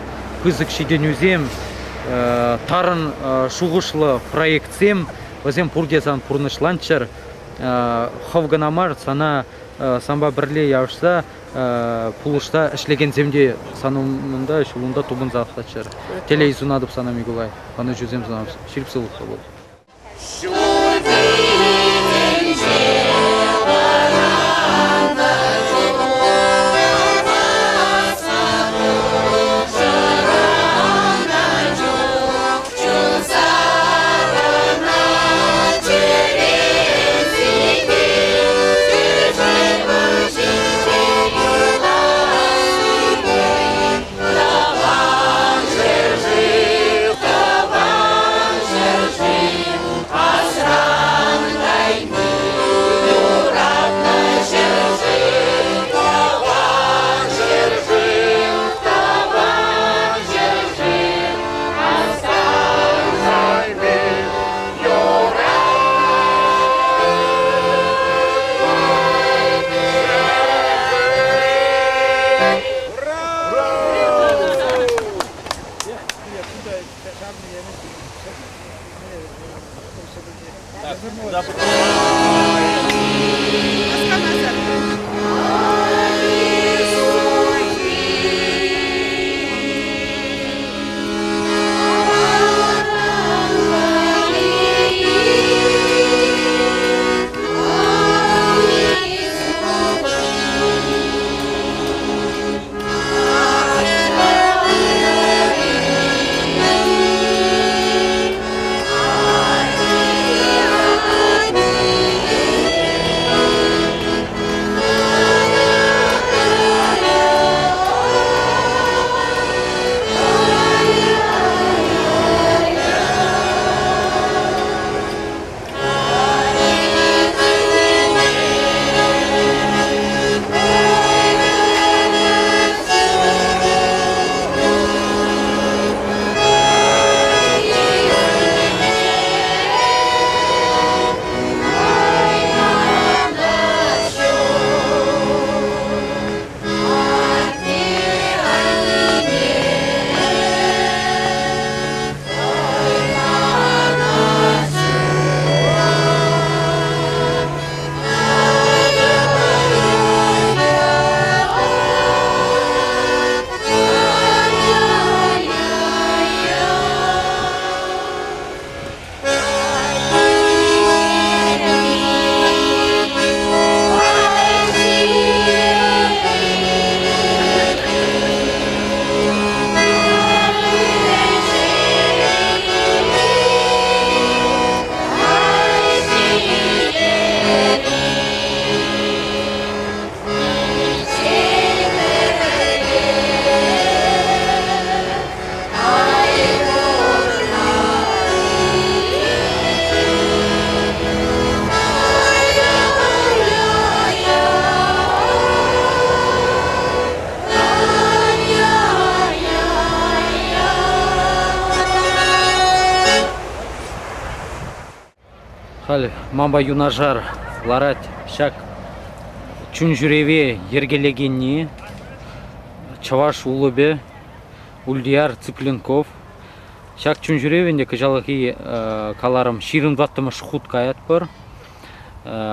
пысӑк ҫитӗнӳсем, тарӑн шухӑшлӑ проектсем, вӗсем пурте сан пурнӑҫланччӑр. Хӑв кӑна мар, сана санпа пӗрле явӑҫса пулӑшса ӗҫлекенсем те сан умӑнта, ҫулунта тупӑнса тӑччӑр. Телей сунатӑп сана, Микулай. Ӑнӑҫусем сунатӑп. Ҫирӗп сывлӑхлӑ пул. Халь манпа юнашар ларать ҫак чунҫӳреве йӗркелекенни, чӑваш улӑпӗ Ульяр Цыпленков. Ҫак чунҫӳрев ӗнтӗ кӑҫалхи каларӑм 24-мӗш хут каятпӑр.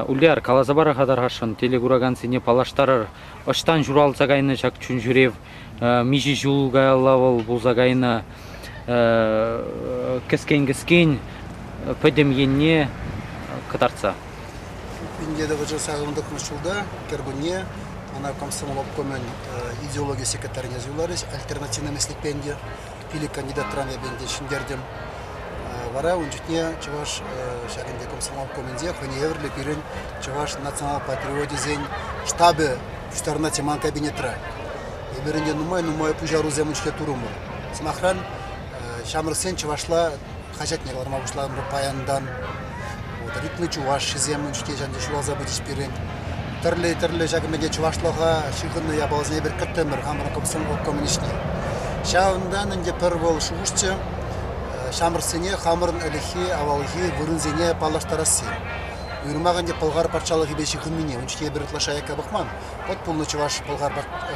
Ульяр, каласа пар-ха тархасшӑн, телекуракансене паллаштарӑр. Ӑҫтан ҫуралса кайнӑ ҫак чунҫӳрев? Миҫе ҫул каялла вӑл пулса кайнӑ? Кӗскен-кӗскен пӗтӗм енне кӑтартса. 1989 ҫулта кӗркунне ӑна комсомол обкомӗн идеологи секретарьне суйларӗҫ, альтернативный меслетпе ӗнтӗ. Пилӗк кандидатран эпӗ ӗнтӗ ҫӗнтертӗм. Вара ун чухне чӑваш ҫак ӗнтӗ комсомол обкомӗнче хӑйне евӗрлӗ пирӗн чӑваш национал-патриочӗсен штабӗ пуҫтарӑнать ман кабинетра. Эпир ӗнтӗ нумай-нумай пуҫарусем ун чухне турӑмӑр. Сӑмахран, ҫамрӑксен чӑвашла хаҫатне кӑларма пуҫларӑмӑр паянтан. Вот, ритмы чувашсем ун чухне ҫанча ҫуралса пычӗҫ пирӗн. Тӗрлӗ-тӗрлӗ ҫакӑн пек чӑвашлӑха ҫыхӑннӑ япаласене эпир кӗртрӗмӗр хамӑрӑн комсомол обкомӗн ӗҫне. Ҫавӑнтан ӗнтӗ пӗр вӑл шухӑшчӗ ҫамрӑксене хамӑрӑн ӗлӗкхи авалхи вырӑнсене паллаштарасси. Уйрӑмах ӗнтӗ Пӑлхар патшалӑхӗпе ҫыхӑннине ун чухне эпир ытлашши аякка пӑхман. Вӑт пулнӑ чӑваш Пӑлхар,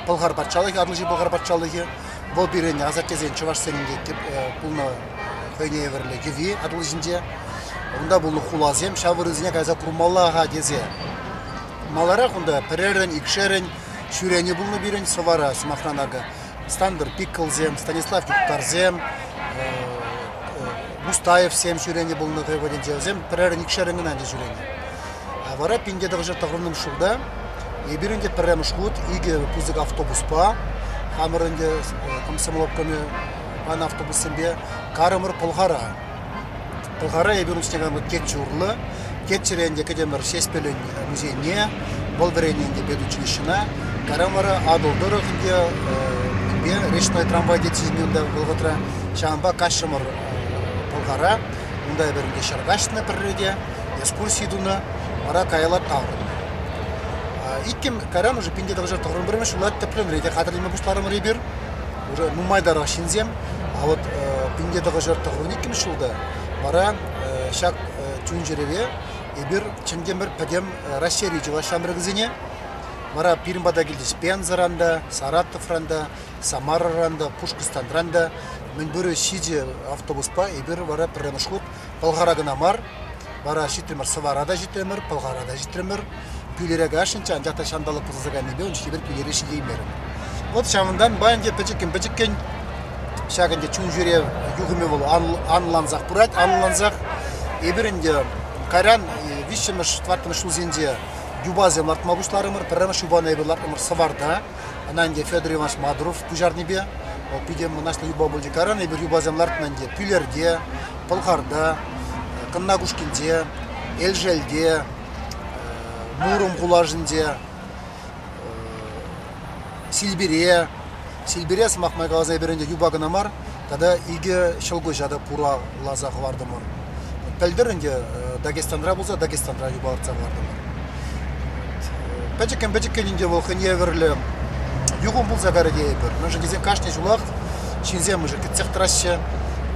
Пӑлхар патшалӑхӗ, Атӑлҫи Пӑлхар патшалӑхӗ. Вӑл пирӗн асаттесен чӑвашсен ӗнтӗ пулнӑ хӑйне евӗрлӗ йӑви Атӑл ҫинче. Унта пулнӑ хуласем ҫав вырӑнсене кайса курмалла-ха тесе. Маларах унта пӗрерӗн, икшерӗн ҫӳренӗ пулнӑ пирӗн Сӑвара, сӑмахран акӑ, Стандр Пиккӑлсем, Станислав Юхтарсем, Мустаевсем ҫӳренӗ пулнӑ хӑй вӑхӑтӗнче. Вӗсем пӗрерӗн, икшерӗн кӑна ӗнтӗ ҫӳренӗ. Вара 1990 ҫулта эпир ӗнтӗ пӗрремӗш хут икӗ пысӑк автобуспа хамӑр ӗнтӗ комсомол обкомӗ панӑ автобуссемпе карӑмӑр Пӑлхара. Пӑлхара эпир ун чухне калӑпӑр Теччӗ урлӑ. Теччӗре ӗнтӗ кӗтӗмӗр Ҫеҫпӗлӗн музейне, вӑл вӗреннӗ ӗнтӗ педучилищӑна. Кайран вара Атӑл тӑрӑх ӗнтӗ мӗнпе речной трамвай тетчӗҫ ӗнтӗ унта вӑхӑтра. Ҫавӑнпа каҫрӑмӑр Пӑлхара. Унта эпир ӗнтӗ ҫӗр каҫнӑ пӗрре те, экскурси тунӑ, вара каялла таврӑннӑ. Иккӗм кайран уже 1991 ҫула тӗплӗнре те хатӗрленме пуҫларӑмӑр эпир. Уже нумайтарах ҫынсем. А вот 1992 ҫулта вара ҫак чун-чӗреве эпир чӗнтӗмӗр пӗтӗм Раҫҫейри чӑваш ҫамрӑкӗсене. Вара пирӗн пата килчӗҫ Пензӑран та, Саратовран та, Самарӑран та, Пушкӑртстанран та. Мӗнпурӗ ҫичӗ автобуспа эпир вара пӗрремӗш хут Пӑлхара кӑна мар, вара ҫитрӗмӗр Сӑвара та ҫитрӗмӗр, Пӑлхара та ҫитрӗмӗр. Пӳлере каясшӑнччӗ, анчах та ҫанталӑк пӑсӑлса кайнипе ун чухне эпир Пӳлере ҫитеймерӗмӗр. Вот ҫавӑнтанпа ӗнтӗ пӗчӗккӗн-пӗчӗккӗн ҫак ӗнтӗ чун-чӗре юхӑмӗ вӑл анлансах пырать, анлансах. Эпир ӗнтӗ кайран виҫҫӗмӗш, тӑваттӑмӗш ҫулсенче юпасем лартма пуҫларӑмӑр. Пӗрремӗш юпана эпир лартрӑмӑр Сӑварта. Ӑна ӗнтӗ Федор Иванович Мадуров пуҫарнипе. Вӑл питӗ мӑнаҫлӑ юпа пулчӗ. Кайран эпир юпасем лартнӑ ӗнтӗ Пӳлерте, Пӑлхарта, Кӑнна Кушкинче, Элшелте, Муром хулашӗнче, Силпире. Силпире, сӑмах май каласа, эпир ӗнтӗ юпа кӑна мар, тата икӗ ҫӑлкуҫа та пураласа хӑвартӑмӑр. Пӗлтӗр ӗнтӗ Дагестанра пулса Дагестанра юпа лартса хӑвартӑмӑр. Пӗчӗккӗн-пӗчӗккӗн ӗнтӗ вӑл хӑйне евӗрлӗ юхӑм пулса кайрӗ тейӗпӗр. Мӗншӗн тесен кашни ҫулах ҫынсем уже кӗтсех тӑраҫҫӗ.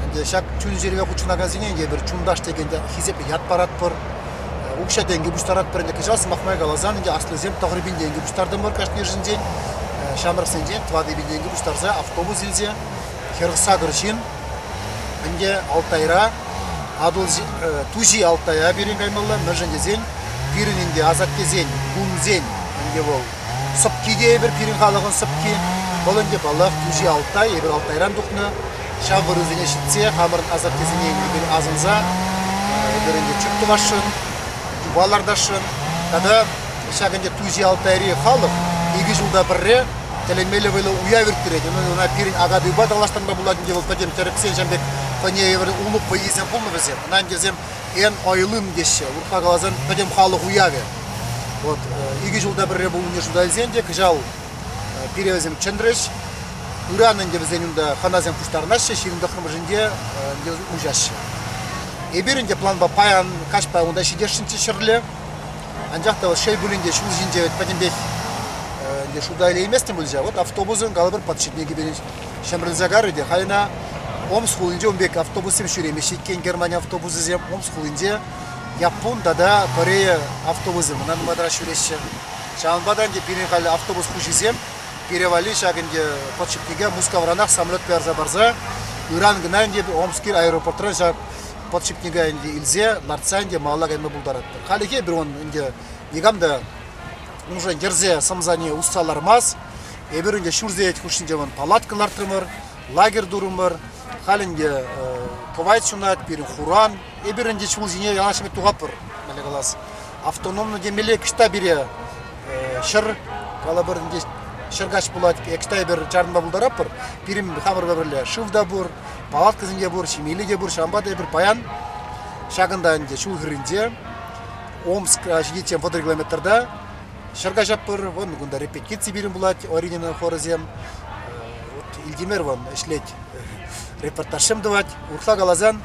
Ӗнтӗ ҫак чун-чӗрепе хутшӑнакансене ӗнтӗ эпир чунташ текен хисеплӗ ят паратпӑр. Укҫа-тенкӗ пуҫтаратпӑр ӗнтӗ. Кӑҫал, сӑмах май каласан, ӗнтӗ аслисем 9000 тенкӗ пуҫтартӑмӑр кашнийӗшӗнчен. Ҫамрӑксенчен 4000 тенкӗ пуҫтарса автобус илсе 48 ҫын ӗнтӗ Алтайра Атӑл Туҫи Алтая пирӗн каймалла, мӗншӗн тесен пирӗн ӗнтӗ асаттесен, гунсен ӗнтӗ вӑл сӑпки те эпир пирӗн халӑхӑн сӑпки. Вӑл ӗнтӗ, паллах, Туҫи Алтай, эпир Алтайран тухнӑ. Ҫав вырӑнсене ҫитсе хамӑрӑн асаттесене эпир асӑнса эпир ӗнтӗ чӳк тӑвасшӑн, юпа лартасшӑн. Тата ҫак ӗнтӗ Туҫи Алтайри халӑх икӗ ҫулта пӗрре тӗлӗнмелле вӑйлӑ уяв ирттерет. Ӑна пирӗн Акатуйпа танлаштарма пулать ӗнтӗ вӑл пӗтӗм тӗрӗксен ҫавӑн пек хӑйне евӗр улӑп вӑййисем пулнӑ вӗсем. Ӑна ӗнтӗ вӗсем эн ойлым теҫҫӗ. Урӑхла каласан, пӗтӗм халӑх уявӗ. Вот икӗ ҫулта пӗрре пулнине шута илсен те кӑҫал пире вӗсем чӗнрӗҫ. Ыран ӗнтӗ вӗсен унта хӑнасем пуҫтарӑнаҫҫӗ, 29-мӗшӗнче ӗнтӗ уҫаҫҫӗ. Эпир ӗнтӗ планпа паян каҫпа унта ҫитесшӗнччӗ ҫӗрле. Анчах та шел пулин те ҫул ҫинче пӗтӗмпех ӗнтӗ шута илейместӗм пуль ҫав. Вот автобусӑн калӑпӑр подшипникӗ пирӗн ҫӗмрӗлсе карӗ те халь ӑна Омск хулинче ун пек автобуссем ҫӳремеҫҫӗ иккен Германи автобусӗсем. Омск хулинче Яппун тата Корея автобусӗ мана нумайтарах ҫӳреҫҫӗ. Ҫавӑнпа та ӗнтӗ пирӗн халь автобус хуҫисем пире валли ҫак ӗнтӗ подшипнике Мускавранах самолетпа ярса парса ыран кӑна ӗнтӗ Омски аэропортран ҫак подшипника ӗнтӗ илсе лартса ӗнтӗ малалла кайма пултаратпӑр. Хальлӗхе эпир он ӗнтӗ никам та уншӑн йӗрсе сӑмсане усса лармасть. Эпир ӗнтӗ ҫур сехет хушшинче вон палатка лартрӑмӑр, лагерь турӑмӑр. Халь ӗнтӗ кӑвайт ҫунать, пирӗн хуран. Эпир ӗнтӗ ҫул ҫине ялан ҫӗмӗт тухатпӑр, мӗнле калас. Автономно темелле кӑҫта пире ҫӗр, калӑпӑр ӗнтӗ, ҫӗр каҫ пулать, кӑҫта эпир чарӑнма пултаратпӑр. Пирӗн хамӑрпа пӗрле шыв та пур, палаткӑсем те пур, ҫимелли те пур. Ҫавӑнпа та эпир паян ҫакӑнта ӗнтӗ ҫул хӗрринче Омск ҫитиччен 30 километрта ҫӗр каҫатпӑр. Вон кунта репетици пирӗн пулать, Оринино хорӗсем. Вот Илтимер вон ӗҫлет. репортажсем тӑвать. Урӑхла каласан,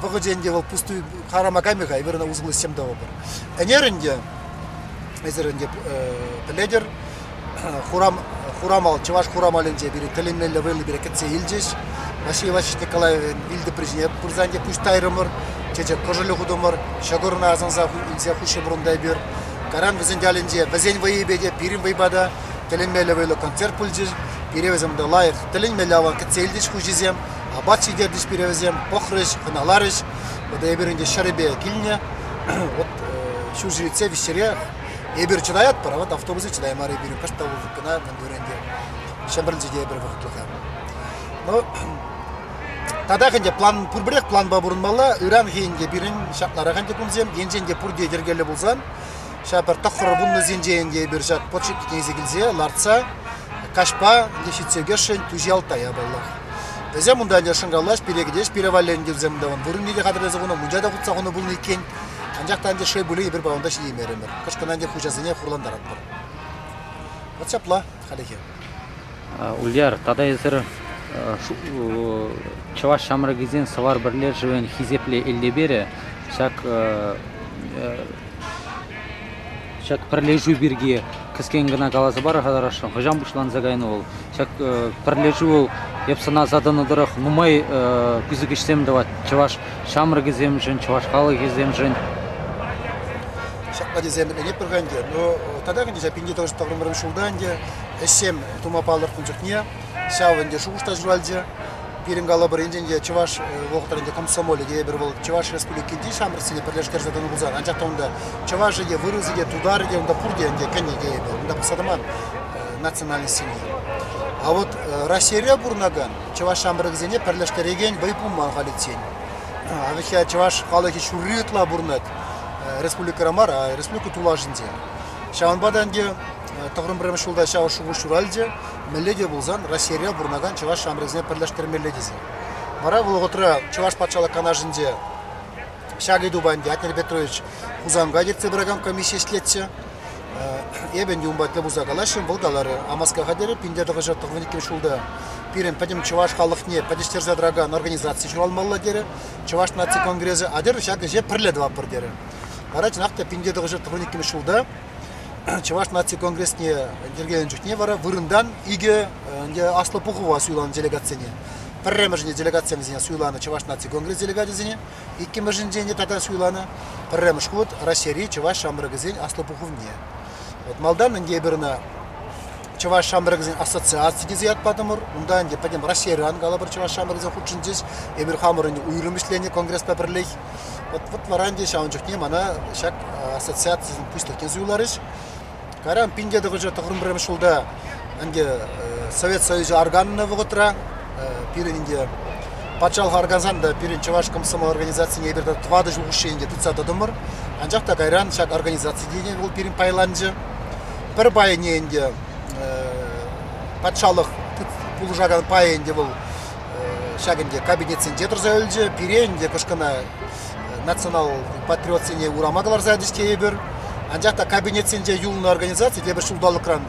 вӑхӑчӗ ӗнтӗ вӑл пустуй харама каймӗ-ха, эпир ӑна усӑллӑ ӗҫсем тӑвӑпӑр. Ӗнер ӗнтӗ, эсир ӗнтӗ пӗлетӗр, Хурам, Хурамал, Чӑваш Хурамалӗнче пире тӗлӗнмелле вӑйлӑ пире кӗтсе илчӗҫ. Василий Васильевич Николаевӑн вилтӑпри ҫине пырса ӗнтӗ пуҫ тайрӑмӑр, чечек кӑшӑлӗ хутӑмӑр, ҫӑкӑрна асӑнса илсе хушрӑмӑр унта эпир. Кайран вӗсен ялӗнче вӗсен вӑйӗпе те, пирӗн вӑйпа та тӗлӗнмелле вӑйлӑ концерт пулчӗ. Пире вӗсем унта лайӑх, тӗлӗнмелле аван кӗтсе илчӗҫ хуҫисем, апат ҫитерчӗҫ пире вӗсем, пӑхрӗҫ, хӑналарӗҫ. Вот эпир ӗнтӗ ҫӗрӗпе килнӗ. Вот ҫур ҫитсе виҫҫӗре Эпир чӑтаятпӑр, а вот автобусӗ чӑтаймарӗ пирӗн кӑшт та кӑна мӗн турӗ ӗнтӗ. Ҫӗмӗрӗлчӗ те эпир вӑхӑтлӑха. Ну, татах ӗнтӗ план пурпӗрех планпа пурӑнмалла. Ыранхи ӗнтӗ пирӗн ҫапларах ӗнтӗ кунсем. Енчен те пурте йӗркеллӗ пулсан, ҫав пӗр тӑххӑр вуннӑсенче ӗнтӗ эпир ҫак подшипникне илсе килсе лартса каҫпа ӗнтӗ ҫитсе ӳкесшӗн Туҫи Алтая паллах. Вӗсем унта ӗнтӗ шӑнкӑравлаҫ, пире кӗтеҫ, пире валли ӗнтӗ вӗсем унта вырӑнне те хатӗрлесе хунӑ, мунча та хутса хунӑ пулнӑ иккен. Анчах та ӗнтӗ шел пулин эпир паянта ҫитеймерӗмӗр. Кӑшкӑна ӗнтӗ хуҫасене хурлантаратпӑр. Вот ҫапла халӗхе. Ульяр, тата эсир чӑваш ҫамрӑкӗсен Сӑвар пӗрлешӗвӗн хисеплӗ элтеперӗ ҫак ҫак пӗрлешӳ пирки кӗскен кӑна каласа пар-ха тарасшӑн. Хӑҫан пуҫланса кайнӑ вӑл? Ҫак пӗрлешӳ вӑл эп сӑнаса тӑнӑ тӑрӑх нумай пысӑк ӗҫсем тӑвать чӑваш ҫамрӑкӗсемшӗн, чӑваш халӑхӗсемшӗн. Ҫакна тесе ӗмӗтленетпӗр-ха ӗнтӗ. Но татах ӗнтӗ ҫав 1991 ҫулта ӗнтӗ ӗҫсем тума палӑртнӑ чухне ҫав ӗнтӗ шухӑш та ҫуралчӗ. Пирӗн калӑпӑр енчен те чӑваш вӑхӑтра ӗнтӗ комсомолӗ те эпир вӑл Чӑваш Республикинчи ҫамрӑксене пӗрлештерсе тӑнӑ пулсан, анчах та унта чӑвашӗ те, вырӑсӗ те, тутарӗ те унта пурте ӗнтӗ кӗнӗ тейӗпӗр. Унта пӑхса тӑман национальностсене. А вот Раҫҫейре пурӑнакан чӑваш ҫамрӑкӗсене пӗрлештерекен вӑй пулман халиччен. Авӗхе чӑваш халӑхӗ ҫурри ытла пурӑнать республикӑра мар, а республика тулашӗнче. Ҫавӑнпа та ӗнтӗ тӑхӑрӑн пӗрремӗш ҫулта ҫав шухӑш ҫуралчӗ, мӗнле те пулсан Раҫҫейре пурӑнакан чӑваш ҫамрӑкӗсене пӗрлештермелле тесе. Вара вӑл вӑхӑтра Чӑваш патшалӑх канашӗнче ҫак ыйтупа ӗнтӗ Атнер Петрович Хусанкай ертсе пыракан комисси ӗҫлетчӗ. Эпӗ ӗнтӗ унпа тӗл пулса калаҫрӑм, вӑл каларӗ, Амаска хатӗрӗ 1992 ҫулта пирӗн пӗтӗм чӑваш халӑхне пӗтӗҫтерсе тӑракан организаци ҫуралмалла терӗ. Чӑваш наци конгресӗ атьӑр ҫак ӗҫе пӗрле тӑватпӑр терӗ. Вара чӑнах та 1992 ҫулта Чӑваш наци конгресне йӗркеленӗ чухне вара вырӑнтан икӗ ӗнтӗ аслӑ пухӑва суйланӑ делегатсене. Пӗрремӗшӗнче делегатсем суйланӑ Чӑваш наци конгресс делегачӗсене, иккӗмӗшӗнче те тата суйланӑ пӗрремӗш хут Раҫҫейри чӑваш ҫамрӑкӗсен аслӑ пухӑвне. Вот малтан ӗнтӗ эпир ӑна Чӑваш ҫамрӑкӗсен ассоциаци тесе ят патӑмӑр. Унта ӗнтӗ пӗтӗм Раҫҫейран калӑпӑр чӑваш ҫамрӑкӗсем хутшӑнчӗҫ. Эпир хамӑр ӗнтӗ уйрӑм ӗҫленӗ конгреспа пӗрлех. Вот, вот вара ӗнтӗ ҫавӑн чухне мана ҫак ассоциацин пуҫлӑхне суйларӗҫ. Кайран 1991 ҫулта ӗнтӗ Совет Союзӗ арканнӑ вӑхӑтра пирӗн ӗнтӗ патшалӑх аркансан та пирӗн Чӑваш комсомол организацине эпир тӑватӑ ҫул хушши ӗнтӗ тытса тӑтӑмӑр. Анчах та кайран ҫак организаци те вӑл пирӗн пайланчӗ. Пӗр пайне ӗнтӗ патшалӑх пулӑшакан пайӗ ӗнтӗ вӑл ҫак ӗнтӗ кабинетсенче тӑрса юлчӗ. Пире ӗнтӗ кӑшкӑна национал патриотсене урама кӑларса ячӗҫ тейӗпӗр. Анчах та кабинетсенче юлнӑ организаци тепӗр ҫулталӑкран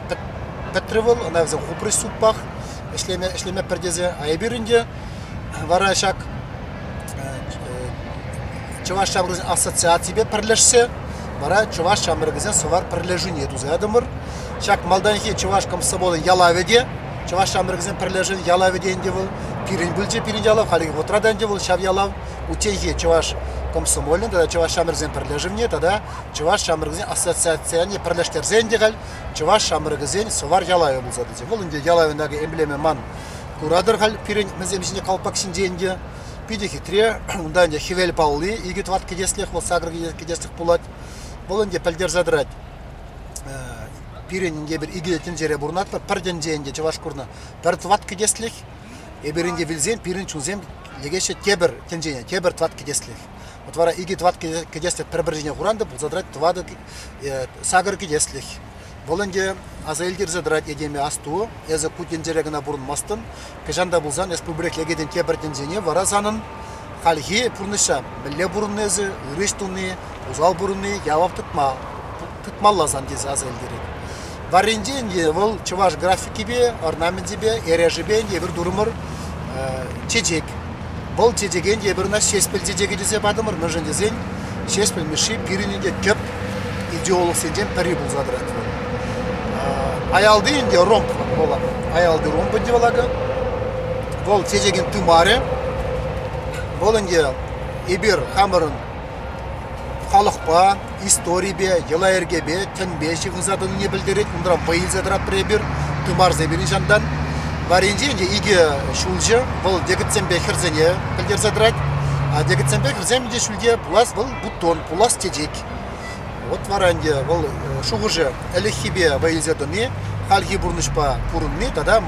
пӗтрӗ вӑл, ӑна вӗсем хупрӗҫ судпах ӗҫлеме, ӗҫлеме пӗр тесе. А эпир ӗнтӗ вара ҫак Чӑваш ҫамрӑкӗсен ассоциаципе пӗрлешсе вара Чӑваш ҫамрӑкӗсен Сӑвар пӗрлешӳне туса ятӑмӑр. Ҫак малтанхи Чӑваш комсомолӗн ялавӗ те, Чӑваш ҫамрӑкӗсен пӗрлешӗвӗн ялавӗ те ӗнтӗ вӑл пирӗн пулчӗ, пирӗн ялав, хальхи вӑхӑтра та ӗнтӗ вӑл ҫав ялав. Утенхи Чӑваш комсомолӗн тата Чӑваш ҫамрӑкӗсен пӗрлешӗвне тата Чӑваш ҫамрӑкӗсен ассоциацине пӗрлештерсе ӗнтӗ халь Чӑваш ҫамрӑкӗсен Сӑвар ялавӗ пулса тӑчӗ. Вӑл ӗнтӗ ялавӗн акӑ эмблеми ман куратӑр халь пирӗн мӗнсем ҫине колпак ҫинче ӗнтӗ. Питӗ хитре. Унта ӗнтӗ хӗвел палли икӗ тӑват кӗтеслӗх, вӑл сакӑр кӗтеслӗх пулать. Вӑл ӗнтӗ пӗлтерсе тӑрать. Пирӗн ӗнтӗ эпир икӗ тӗнчере пурӑнатпӑр. Пӗр тӗнче ӗнтӗ чӑваш курнӑ пӗр тӑват кӗтеслӗх. Эпир ӗнтӗ вилсен пирӗн чунсем лекеҫҫӗ тепӗр тӗнчене, тепӗр тӑват кӗтеслӗх. Вот вара икӗ тӑват кӗтеслӗх пӗр-пӗр ҫине хуран та пулса тӑрать тӑватӑ сакӑр кӗтеслӗх. Вӑл ӗнтӗ аса илтерсе тӑрать этеме асту, эсӗ ку тӗнчере кӑна пурӑнмастӑн, кӑҫан та пулсан эс пурпӗрех лекетӗн тепӗр тӗнчене, вара санӑн хальхи пурнӑҫа мӗнле пурӑннӑ эсӗ, ырӑ ӗҫ туни, усал пурӑнни явап тытма, тытмалла сан тесе аса илтерет. Варринче ӗнтӗ вӑл чӑваш графикипе, орнаменчӗпе, эрешӗпе ӗнтӗ эпир турӑмӑр. чечек. Вӑл чечекен те эпир ӑна Ҫеҫпӗл чечекӗ тесе патӑмӑр, мӗншӗн тесен Ҫеҫпӗл Мишши пирӗн ӗнтӗ тӗп идеологсенчен пӗри пулса тӑрать вӑл. Аялти ӗнтӗ ромб вӑл, аялти ромб ӗнтӗ вӑл акӑ. Вӑл чечекӗн тымарӗ. Вӑл ӗнтӗ эпир хамӑрӑн халӑхпа, историпе, йӑла-йӗркепе, тӗнпе ҫыхӑнса тӑнине пӗлтерет. Унран вӑй илсе тӑратпӑр эпир, тымарсем пирӗн ҫантан. Варринче ӗнтӗ икӗ ҫулҫӑ, вӑл йӗкӗтсемпе хӗрсене пӗлтерсе тӑрать. А йӗкӗтсемпе хӗрсем ӗнтӗ ҫӳлте пулас вӑл бутон, пулас чечек. Вот вара ӗнтӗ вӑл шухӑшӗ ӗлӗкхипе вӑй илсе тӑни, хальхи пурнӑҫпа пурӑнни тата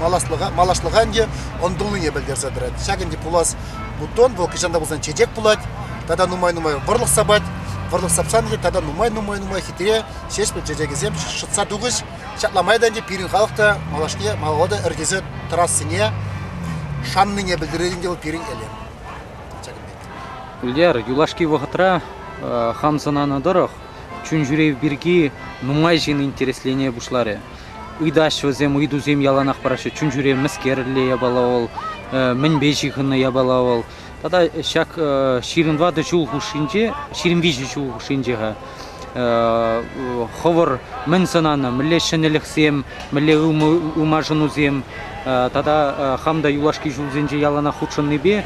малашлӑха, малашлӑха ӗнтӗ ӑнтӑлнине пӗлтерсе тӑрать. Ҫак ӗнтӗ пулас бутон, вӑл хӑҫан та пулсан чечек пулать, тата нумай-нумай вӑрлӑх сапать. Вӑрлӑх сапсан ӗнтӗ тата нумай-нумай-нумай хитре ҫеҫпӗл чечекӗсем шӑтса тухӗҫ. Ҫапла май та ӗнтӗ пирӗн халӑх та малашне малалла та ӗрчесе тӑрассине шаннине пӗлтерет ӗнтӗ вӑл пирӗн элем. Ҫакӑн пек. Ильяр, юлашки вӑхӑтра хам сӑнанӑ тӑрӑх чун-ҫӳрев пирки нумай ҫын интереслене пуҫларӗ. Ыйтаҫҫӗ вӗсем, ыйтусем яланах параҫҫӗ. Чун-ҫӳрев мӗскерле япала вӑл, мӗнпе ҫыхӑннӑ япала вӑл. Тата ҫак 24 ҫул хушшинче, 23 ҫул хушшинче-ха хӑвӑр мӗн сӑнанӑ, мӗнле ҫӗнӗлӗхсем, мӗнле ылмашӑнусем тата хам та юлашки ҫулсенче яланах хутшӑннипе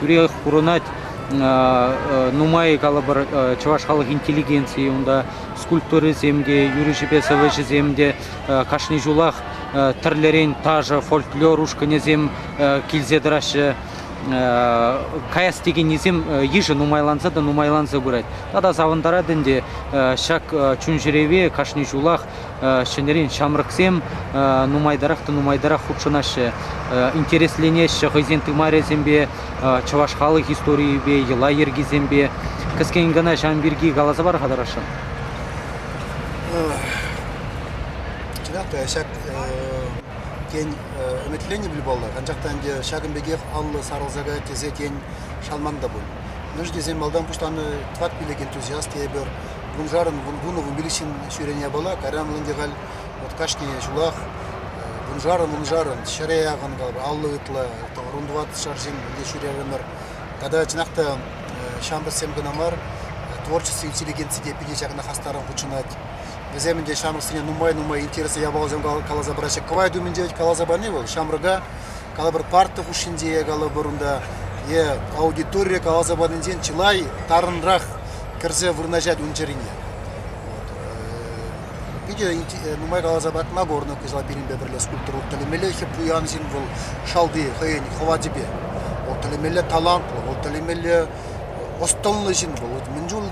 тӳрех курӑнать нумай калӑпӑр чӑваш халӑх интеллигенцийӗ унта скульпторӗсем те, юрӑҫӑпе сӑвӑҫӗсем те кашни ҫулах тӗрлӗрен ташӑ, фольклор ушкӑнӗсем килсе тӑраҫҫӗ. Каяс текеннисем йышӗ нумайланса та нумайланса пырать. Тата савӑнтарать ӗнтӗ ҫак чун-чӗреве кашни ҫулах ҫӗнӗрен ҫамрӑксем нумайтарах та нумайтарах хутшӑнаҫҫӗ, интересленеҫҫӗ хӑйсен тымарӗсемпе, чӑваш халӑх историйӗпе, йӑла-йӗркисемпе. Кӗскен кӑна ҫавӑн пирки каласа пар-ха тӑрӑшшӑн. Чӑнах та ҫак тен ӗмӗтленнӗ пуль паллах, анчах та ӗнтӗ ҫакӑн пекех анлӑ сарӑлса каять тесе тен шанман та пуль. Мӗншӗн тесен малтан пуҫланӑ тӑват-пилӗк энтузиаст тейӗпӗр, вуншарӑн, вун-вунӑ, вунпилӗк ҫын ҫӳренӗ япала, кайран вӑл ӗнтӗ халь вот кашни ҫулах вуншарӑн-вуншарӑн, ҫӗре яхӑн, 50 ытла, тӑхӑрвун-тӑватшар ҫын ӗнтӗ ҫӳрерӗмӗр. Тата чӑнах та ҫамрӑксем кӑна мар, творчество интеллигенци те питӗ ҫакна хастаррӑн хутшӑнать. Вӗсем ӗнтӗ ҫамрӑксене нумай-нумай интереслӗ япаласем каласа параҫҫӗ. Кӑвайт умӗнче вӗт каласа пани вӑл ҫамрӑка, калӑпӑр, парта хушшинче, калӑпӑр, унта е аудиторире каласа панинчен чылай тарӑнрах кӗрсе вырнаҫать ун чӗрине. Питӗ нумай каласа патма курнӑ кӑҫал пирӗнпе пӗрле скульптор тӗлӗнмелле пуян ҫын вӑл шалти хӑйӗн хӑвачӗпе. Вӑл тӗлӗнмелле талантлӑ, вӑл тӗлӗнмелле ӑс-тӑнлӑ ҫын вӑл. Мӗн чул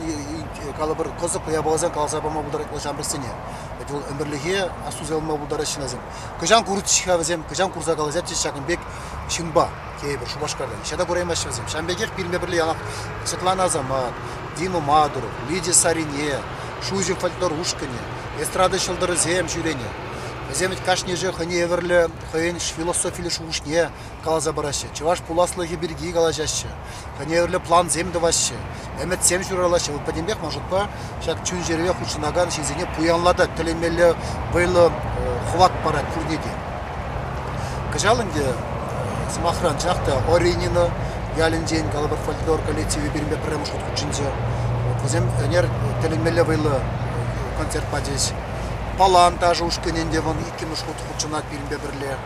калӑпӑр кӑсӑклӑ япаласем каласа пама пултарать вӑл ҫамрӑксене. Вӗт вӑл ӗмӗрлӗхе астуса юлма пултараҫҫӗ ҫынсем. Кӑҫан курчӗҫ-ха вӗсем, кӑҫан курса калаҫатчӗҫ ҫакӑн пек ҫынпа тейӗпӗр Шупашкарта. Ниҫта та кураймаҫҫӗ вӗсем. Ҫавӑн пекех пирӗнпе пӗрле яланах Светлана Асамат, Дима Мадуров, Лидия Сарине, Шуҫӑм фольклор ушкӑнӗ, эстрада ҫӑлтӑрӗсем ҫӳренӗ. Вӗсем вӗт кашнийӗшӗ хӑйне евӗрлӗ хӑйӗн философиллӗ шухӑшне каласа параҫҫӗ, чӑваш пуласлӑхӗ пирки калаҫаҫҫӗ, хӑйне евӗрлӗ плансем тӑваҫҫӗ, ӗмӗтсем ҫуралаҫҫӗ. Вӑл пӗтӗмпех ман шутпа ҫак чун-чӗрепе хутшӑнакан ҫынсене пуянлатать, тӗлӗнмелле вӑйлӑ хӑват парать пурне те. Кӑҫал ӗнтӗ, сӑмахран, чӑнах та Оринино ялӗнчен калӑпӑр фольклор коллективӗ пирӗнпе пӗрремӗш хут хутшӑнчӗ. Вӗсем ӗнер тӗлӗнмелле вӑйлӑ концерт пачӗҫ. Палан ташӑ ушкӑнӗн те вӑл иккӗмӗш хут хутшӑнать пирӗнпе пӗрле.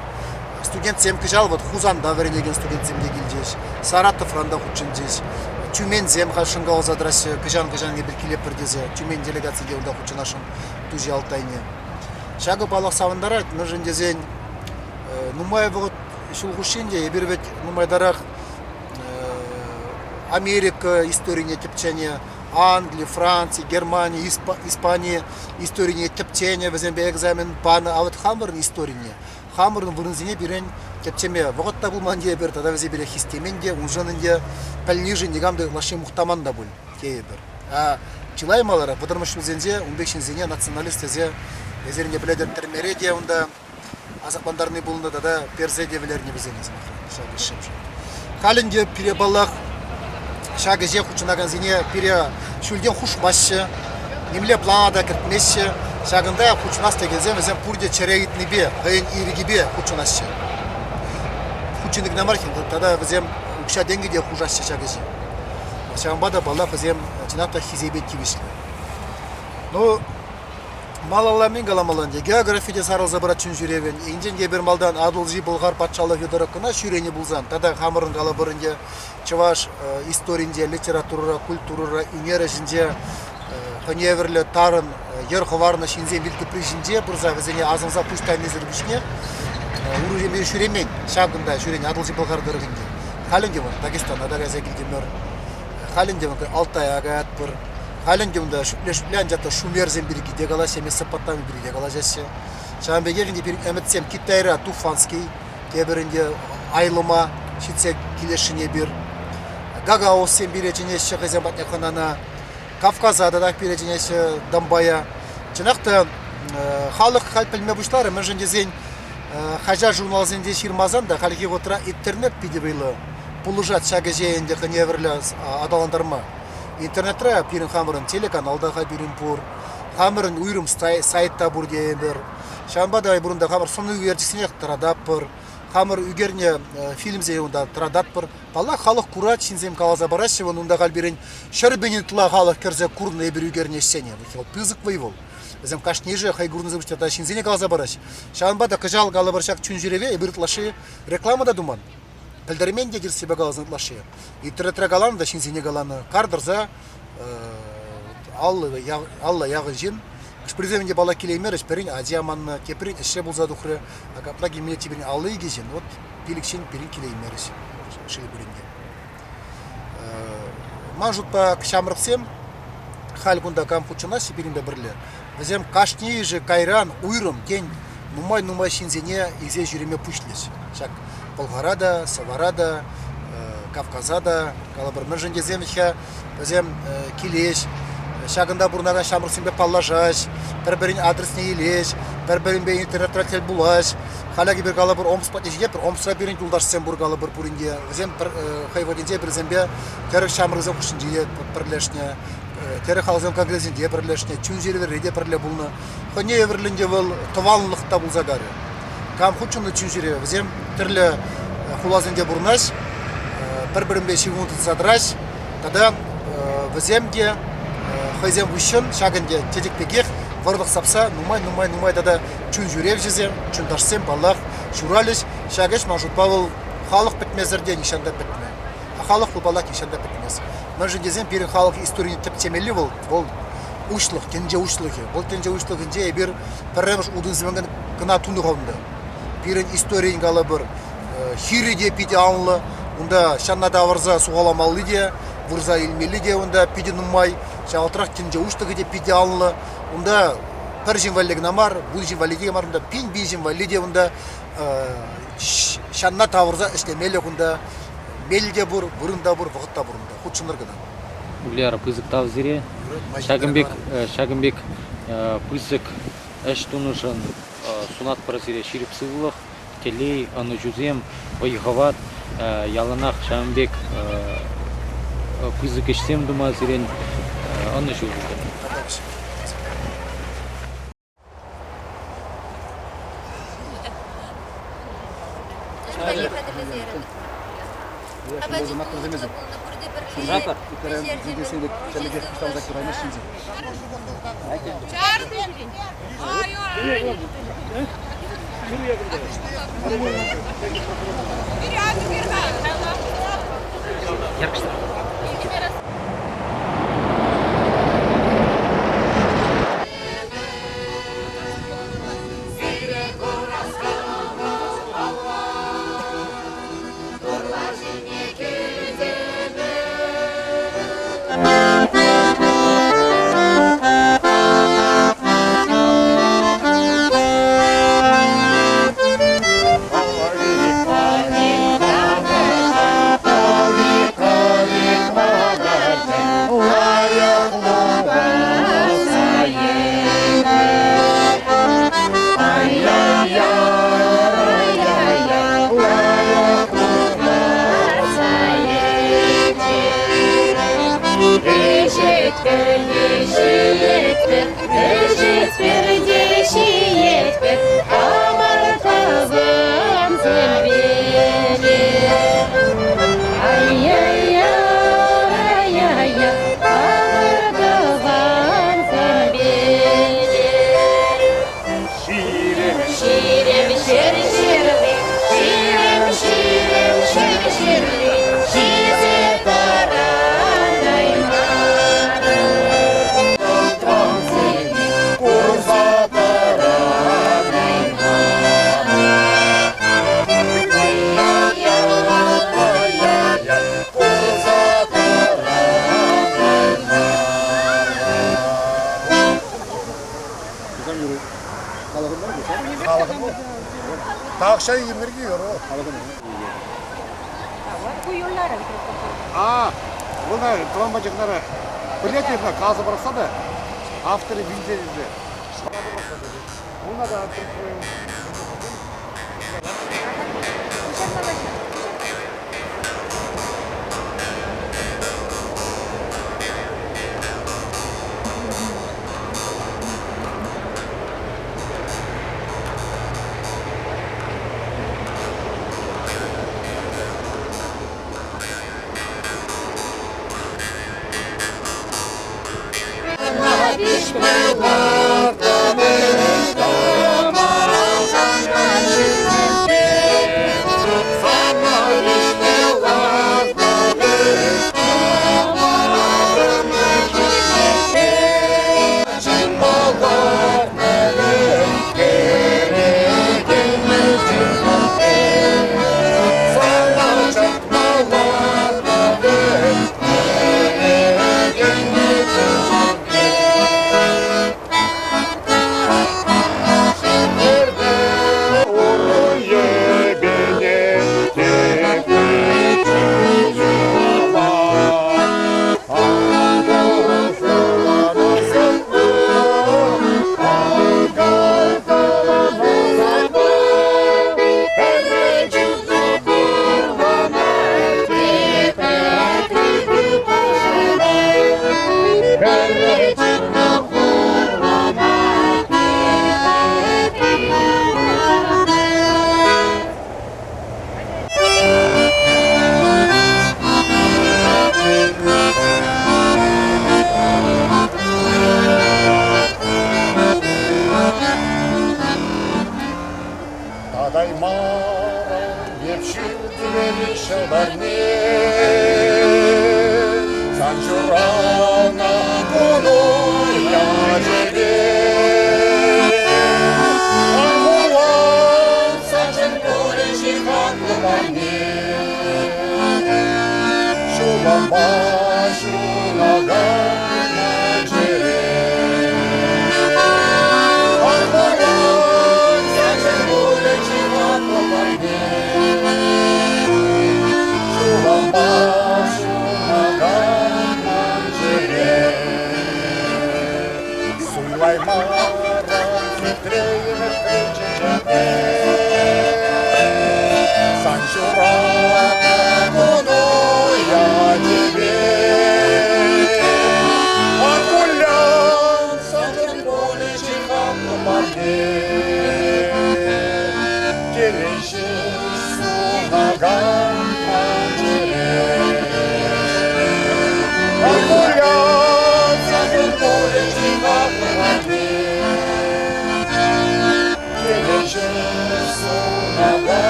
Студентсем кӑҫал вот Хусанта вӗренекен студентсем те килчӗҫ, Саратовран та хутшӑнчӗҫ. Тюменьсем халь шӑнкаласа тӑраҫҫӗ, кӑҫан-кӑҫан эпир килетпӗр тесе. Тюмень делегаци те унта хутшӑнасшӑн Туҫи Алтайне. Ҫакӑ паллах савӑнтарать, мӗншӗн тесен нумай вӑхӑт ҫул хушшинче эпир вӗт нумайтарах Америка историне тӗпченӗ, Англи, Франци, Германи, Испани историне тӗпченӗ, вӗсемпе экзамен панӑ, а вот хамӑрӑн историне, хамӑрӑн вырӑнсене пирӗн тӗпчеме вӑхӑт та пулман тейӗпӗр тата вӗсем пире хистемен те, уншӑн ӗнтӗ пӗлнишӗн никам та ытлашши мухтаман та пуль тейӗпӗр. А чылай маларах, вӑтӑрмӗш ҫулсенче ун пек ҫынсене националист тесе эсир ӗнтӗ пӗлетӗр, тӗрмере те унта асаплантарни пулнӑ тата персе те вӗлернӗ вӗсене, сӑмахран, ҫак ӗҫшӗн. Халь ӗнтӗ пире, паллах, ҫак ӗҫе хутшӑнакансене пире ҫӳлтен хушмаҫҫӗ, нимле плана та кӗртмеҫҫӗ. Ҫакӑнта хутшӑнас текенсем вӗсем пурте чӗре ыйтнипе, хӑйӗн ирӗкӗпе хутшӑнаҫҫӗ. Хутшӑннӑ кӑна мар, тата вӗсем укҫа-тенкӗ те хушаҫҫӗ ҫак ӗҫе. Ҫавӑнпа та, паллах, вӗсем чӑнах та хисепе тивӗҫлӗ. Ну, малалла мӗн каламалла ӗнтӗ? Географи те сарӑлса пырать чун ҫӳревӗн. Енчен те эпир малтан Атӑлҫи Пӑлхар патшалӑхӗ тӑрӑх кӑна ҫӳренӗ пулсан тата хамӑрӑн калӑпӑр ӗнтӗ чӑваш историнче, литературӑра, культурӑра, ӳнер ӗҫӗнче хӑйне евӗрлӗ тарӑн йӗр хӑварнӑ ҫынсен вилтӑпри ҫинче пырса вӗсене асӑнса пуҫ тайнисӗр пуҫне урӑхӗпе ҫӳремен. Ҫакӑнта ҫӳрен Атӑлҫи Пӑлхар тӑрӑхӗнче. Халь ӗнтӗ вӑл Дагестана та кайса килтӗмӗр. Халь ӗнтӗ вӑл Алтая каятпӑр. Халь ӗнтӗ унта шӳтле-шӳтле анчах та шумерсем пирки те калаҫҫӗ, Месопотами пирки те калаҫаҫҫӗ. Ҫавӑн пекех ӗнтӗ пирӗн ӗмӗтсем Китайра Туфанский, тепӗр ӗнтӗ айлӑма ҫитсе килесшӗн эпир. Гагаузсем пире чӗнеҫҫӗ хӑйсем патне хӑнана. Кавказа татах пире чӗнеҫҫӗ Донбая. Чӑнах та халӑх халь пӗлме пуҫларӗ, мӗншӗн тесен хаҫат-журналсенче ҫырмасан та хальхи вӑхӑтра интернет питӗ вӑйлӑ пулӑшать ҫак ӗҫе ӗнтӗ хӑйне евӗрлӗ аталантарма. Интернетра пирӗн хамӑрӑн телеканал та пирӗн пур, хамӑрӑн уйрӑм сайт та пур тейӗпӗр. Ҫавӑнпа та эпир унта хамӑр сӑн ӳкерчӗксене тӑрататпӑр, хамӑр ӳкернӗ фильмсене унта тӑрататпӑр. Паллах, халӑх курать, ҫынсем каласа параҫҫӗ, вӑл унта халь пирӗн 100 000 ытла халӑх кӗрсе курнӑ эпир ӳкернӗ ӗҫсене. Вӑл пысӑк вӑй вӑл. Вӗсем кашнийӗшӗ хӑй курнисем тата ҫынсене каласа параҫҫӗ. Ҫавӑнпа та кӑҫал калӑпӑр ҫак чун-чӗреве эпир ытлашши реклама та туман. Пӗлтермен те тӗрӗссипе каласан ытлашши. Интернетра каланӑ та ҫынсене каланӑ. Кар тӑрса алла яхӑн ҫын хӑш-пӗрисем ӗнтӗ паллах килеймерӗҫ. Пӗрин ачи аманнӑ, теприн ӗҫре пулса тухрӗ. А капла килме теприн 52 ҫын. Вот пилӗк ҫын пирӗн килеймерӗҫ шел пулин те. Ман шутпа ҫамрӑксем халь кунта кам хутшӑнаҫҫӗ пирӗнпе пӗрле, вӗсем кашнийӗшӗ кайран уйрӑм, тен, нумай-нумай ҫынсене илсе ҫӳреме пуҫлӗҫ. Ҫак Пӑлхара та, Сӑвара та, Кавказа та, калӑпӑр, мӗншӗн тесен-ха вӗсем килеҫ, ҫакӑнта пурӑнакан ҫамрӑксемпе паллашаҫ, пӗр-пӗрин адресне илеҫ, пӗр-пӗринпе интернетра тӗл пулаҫ. Халь эпир калӑпӑр Омск патне ҫитетпӗр. Омскра пирӗн юлташсем пур калӑпӑр пурин те. Вӗсем пӗр хӑй вӑхӑтӗнче пӗрисемпе тӗрӗк ҫамрӑксем хушшинче пӗрлешнӗ, тӗрӗк халӑхсен конгресӗнче пӗрлешнӗ, чун-чӗрери те пӗрле пулнӑ. Хӑйне евӗрлӗн те вӑл тӑванлӑх та пулса карӗ. Кам хутшӑннӑ чун-чӗре, вӗсем тӗрлӗ хуласенче пурӑнаҫ, пӗр-пӗринпе ҫыхӑну тытса тӑраҫ тата вӗсем те хӑйсем хыҫҫӑн ҫак ӗнтӗ чечек пекех вӑрлӑх сапса нумай-нумай-нумай тата чун ҫӳревҫӗсем, чунташсем, паллах, ҫуралӗҫ. Ҫак ӗҫ, ман шутпа, вӑл халӑх пӗтмесӗр те нихҫан та пӗтмӗ. А халӑх вӑл, паллах, нихҫан та пӗтмест. Мӗншӗн тесен пирӗн халӑх историне тӗпчемелли вӑл, вӑл уҫлӑх, тӗнче уҫлӑхӗ. Вӑл тӗнче уҫлӑхӗнче эпир пӗрремӗш утӑмсем кӑна тунӑ-ха унта. Пирӗн историйӗн, калӑпӑр, хирӗ те питӗ анлӑ. Унта ҫанна тавӑрса сухаламалли те, вырса илмелли те унта питӗ нумай. Ҫавӑнтрах тӗнче уҫлӑхӗ те питӗ анлӑ. Унта пӗр ҫын валли кӑна мар, вун ҫын валли те мар, унта пин-пин ҫын валли те унта ҫанна тавӑрса ӗҫлемелле кунта. Мел те пур, вырӑн та пур, вӑхӑт та пур унта. Хутшӑнӑр кӑна. Уляра, пысӑк тав сире. Ҫакӑн пек, ҫакӑн пек пысӑк ӗҫ тунӑшӑн сунатпӑр сире ҫирӗп сывлӑх, телей, ӑнӑҫусем, вӑй-хӑват. Яланах ҫавӑн пек пысӑк ӗҫсем тума сирӗн ӑнӑҫу пултӑр. Ӗҫетпӗр те ҫиетпӗр, хамӑр тӑвансемпе. Тахҫан ӗмӗрхи юрӑ. Ку юрларӑм. А, вӑл тӑван пачӑкнара пӗлет эпӗ, каласа пӑрахса та авторӗ вилсе тесе. Уна та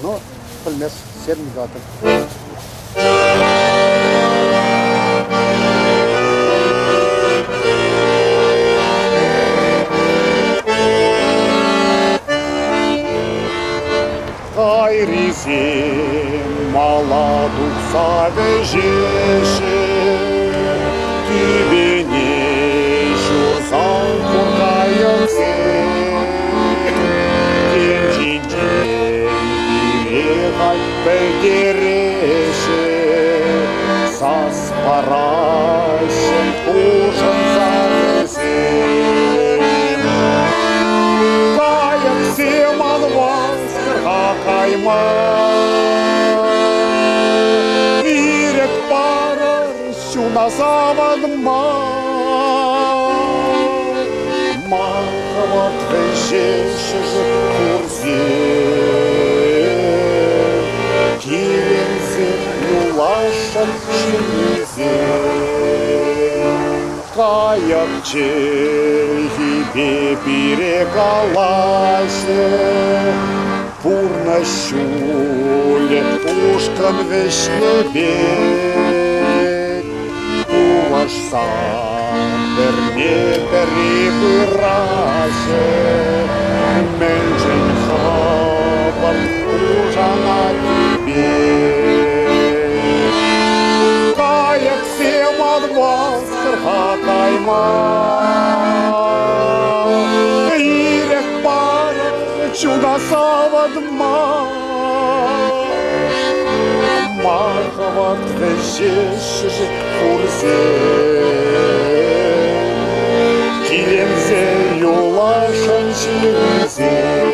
Но пӗлмес сернигатор. Кайрисем мала тухса вӗҫеҫҫӗ, тӳпене ҫурсан куркайӑксем. Тем ҫинчен пире халь пӗлтереҫҫӗ, сас параҫҫӗ хушӑнса вӗсем. кайма. Ирӗк парӑр чуна савӑнма. Ман хӑвӑрт вӗҫеҫҫӗ хурсем, Киленсе юласшӑн ҫыннисем. Кайӑк чӗлхипе пире калаҫӗ, Пурнӑҫ ҫулӗ ушкӑн вӗҫнӗ пек. Пулӑшса пӗрне-пӗри пыраҫҫӗ, Мӗншӗн хӑвӑрт пушанать тӳпе? Кайӑксем ан васкӑр-ха кайма, Ирӗк парӑр чуна савӑнма. Ман хӑвӑрт вӗҫеҫҫӗ хурсем, Киленсе юласшӑн ҫынсем.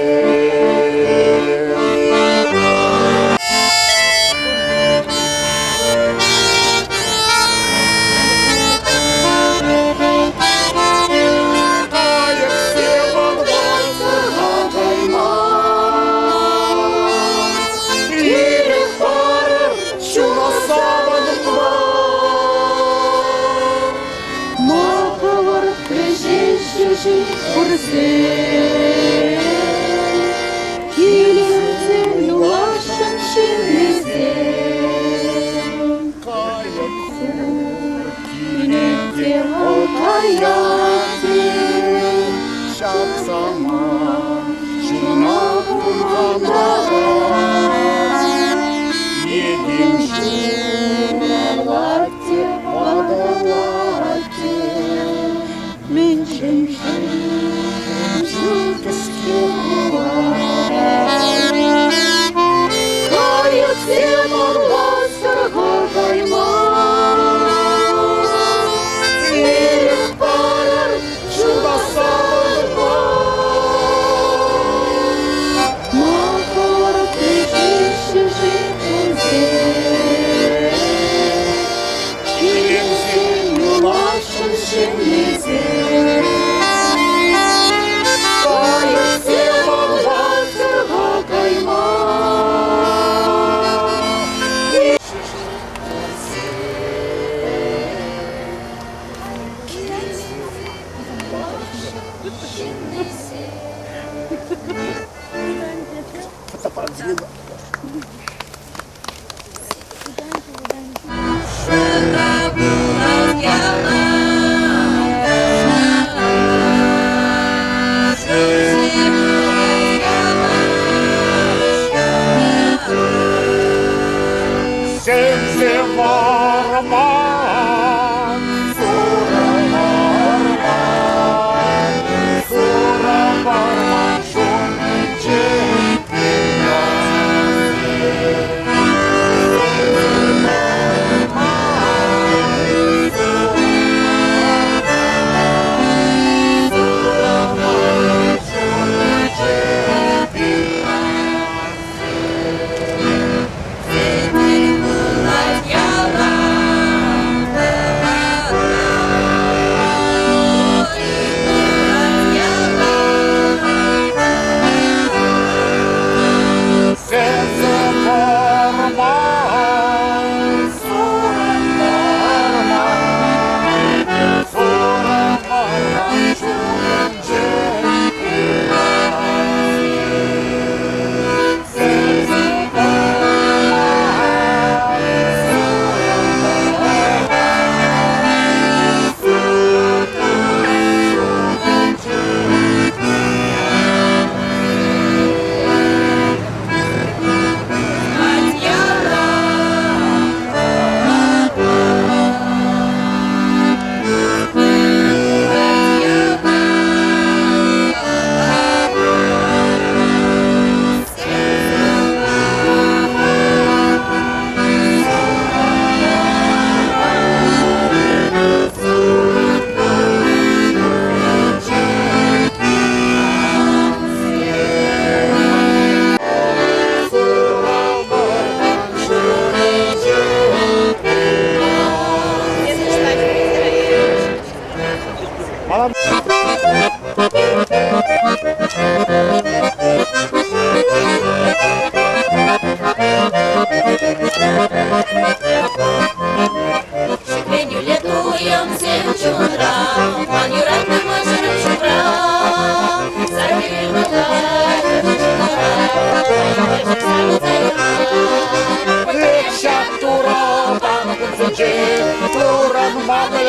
Кайӑксем ан кайма, Ирӗк парӑр чуна савӑнма. Ма хӑвӑрт вӗҫеҫҫӗ-ши хурсем? Килӗнсе юласшӑн ҫыннисем. Кайӑк хур Килете вӑл каять-и? Ҫак самант чуна хумхантарать. Етем ҫуралать те ватӑлать те, Мӗншӗн-ши ҫул кӗске пулать? Кайӑксем ӑрласӑр кайма, Ирӗк парӑр чуна савӑнма. Ма хӑвӑрт вӗҫеҫҫӗ-ши кунсем? Киленсе юласшӑн ҫыннисем. Кайӑксем ан васкӑр-ха кайма. Фотоаппарат взяла. Сӗмсе вӑрман, шурӑ вӑрман, шурӑ вӑрман ҫумӗнче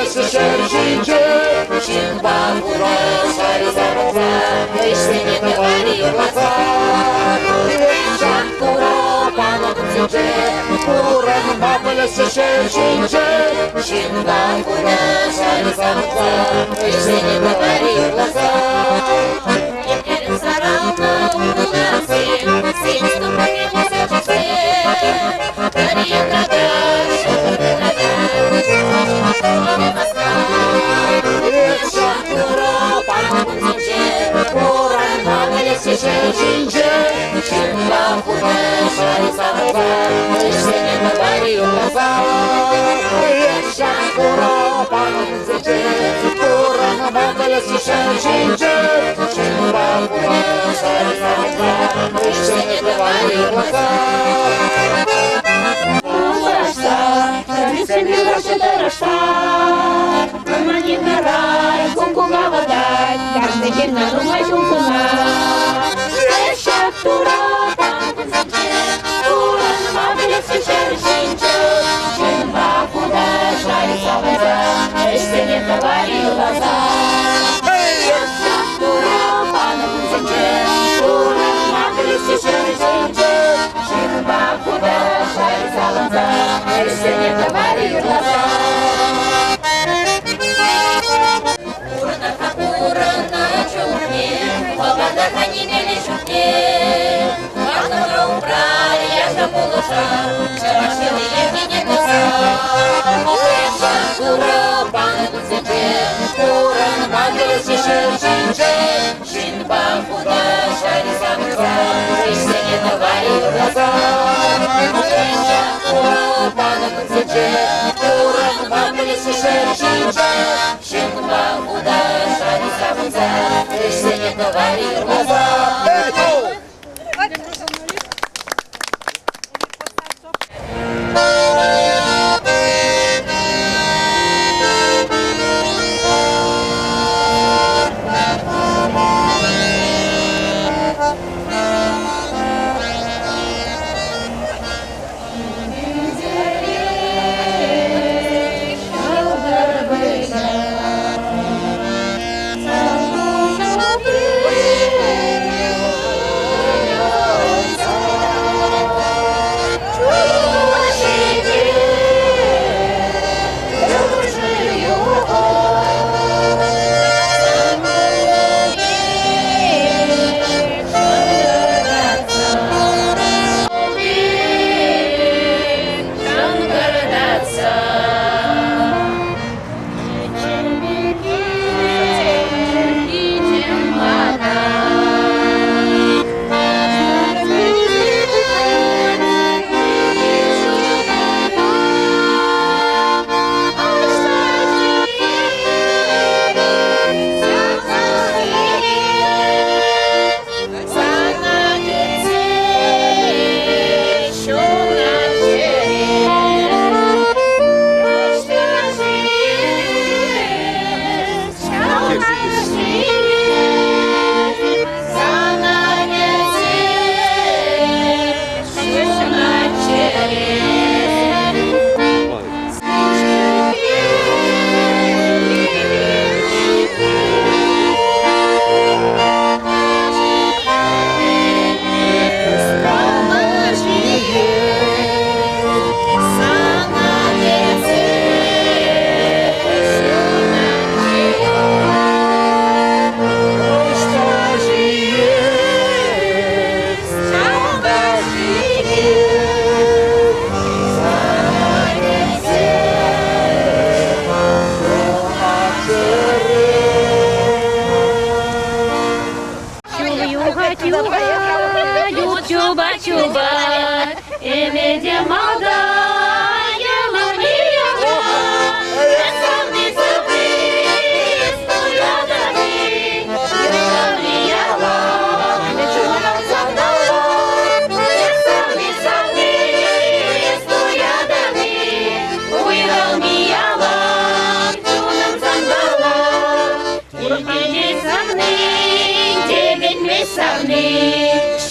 пӗлессе ҫӗр ҫинче. Ҫынпа пурнӑҫа савӑнса, ӗҫсене тӑвар юрласа. Ҫак Турӑ панӑ кунсенче пурӑнма пӗлессе ҫӗр ҫинче. Ҫынпа пурнӑҫа савӑнса, ӗҫсене тӑвар юрласа. Еплерен саралнӑ унасем,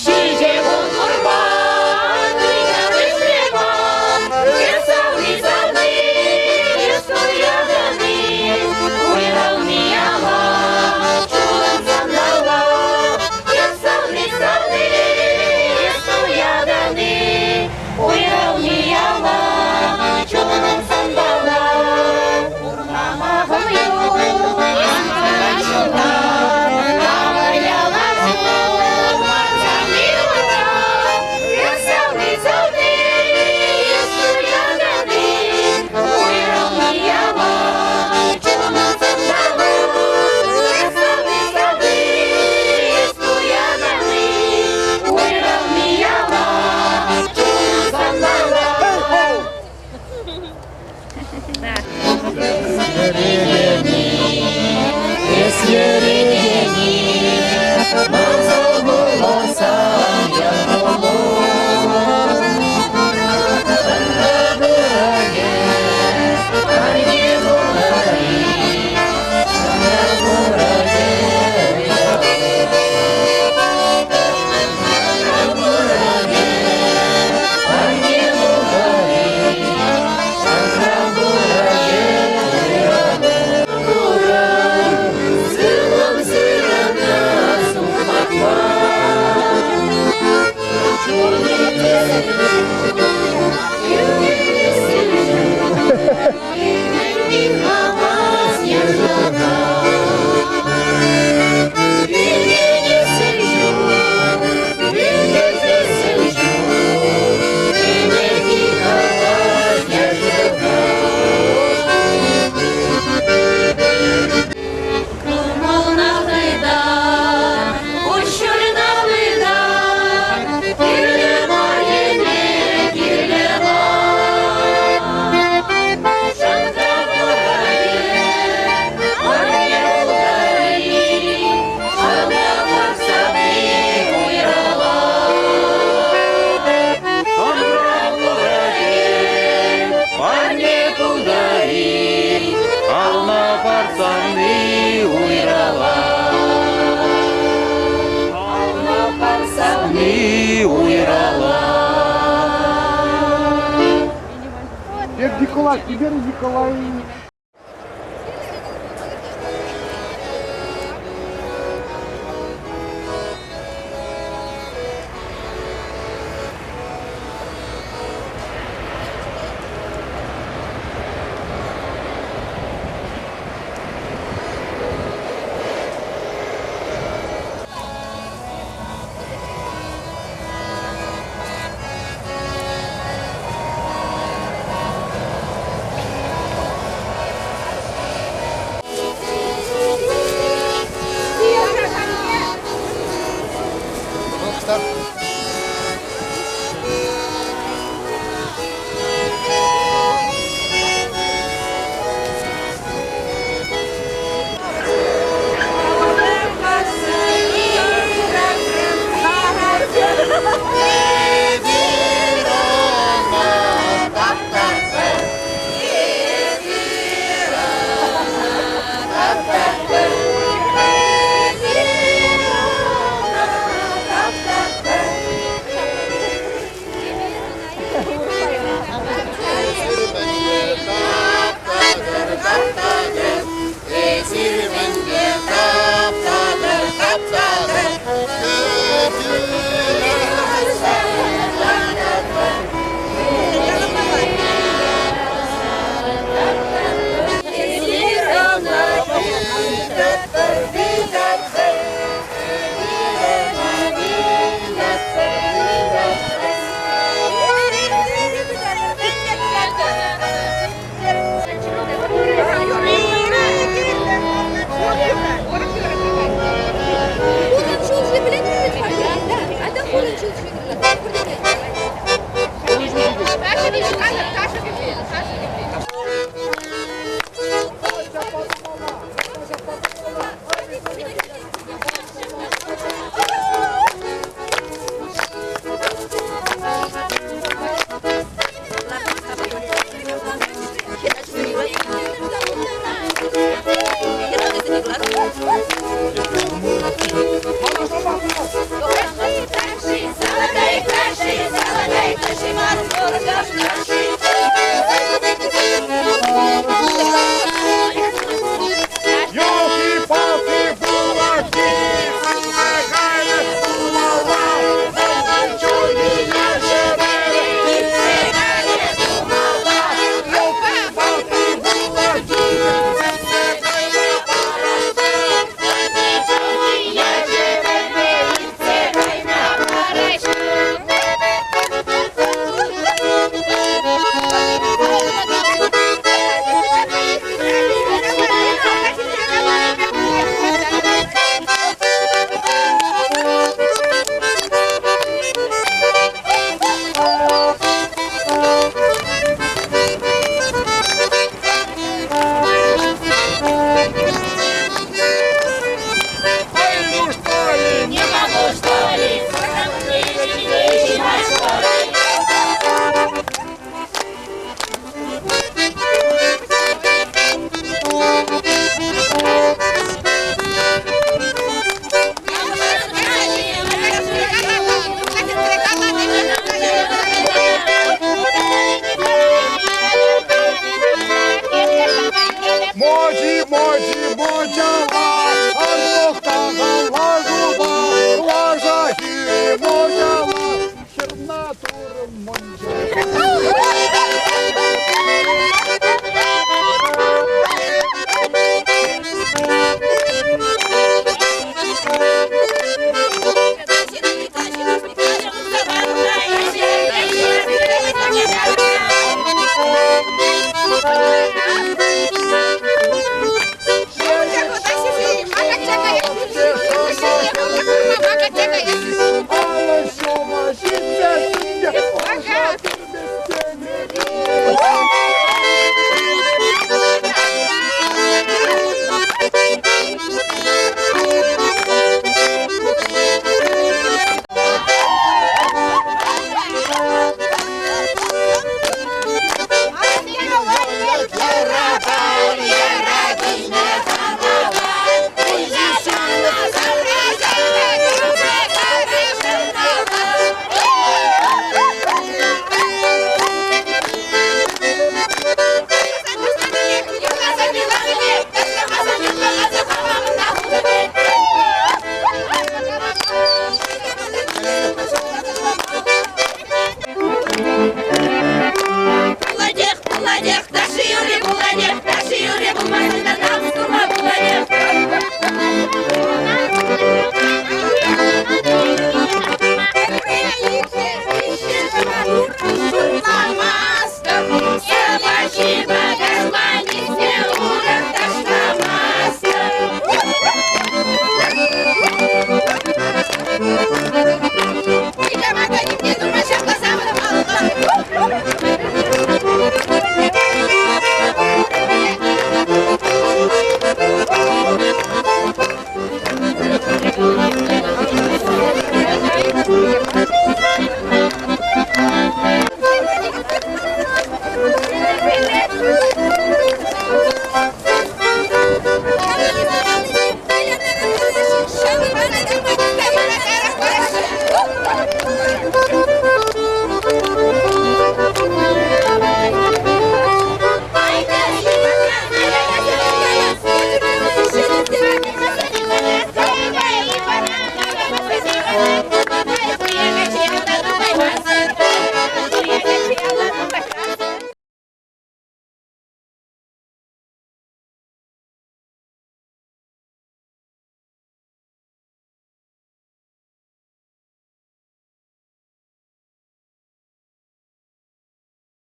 симӗс тумпа Николай, теперь Николай.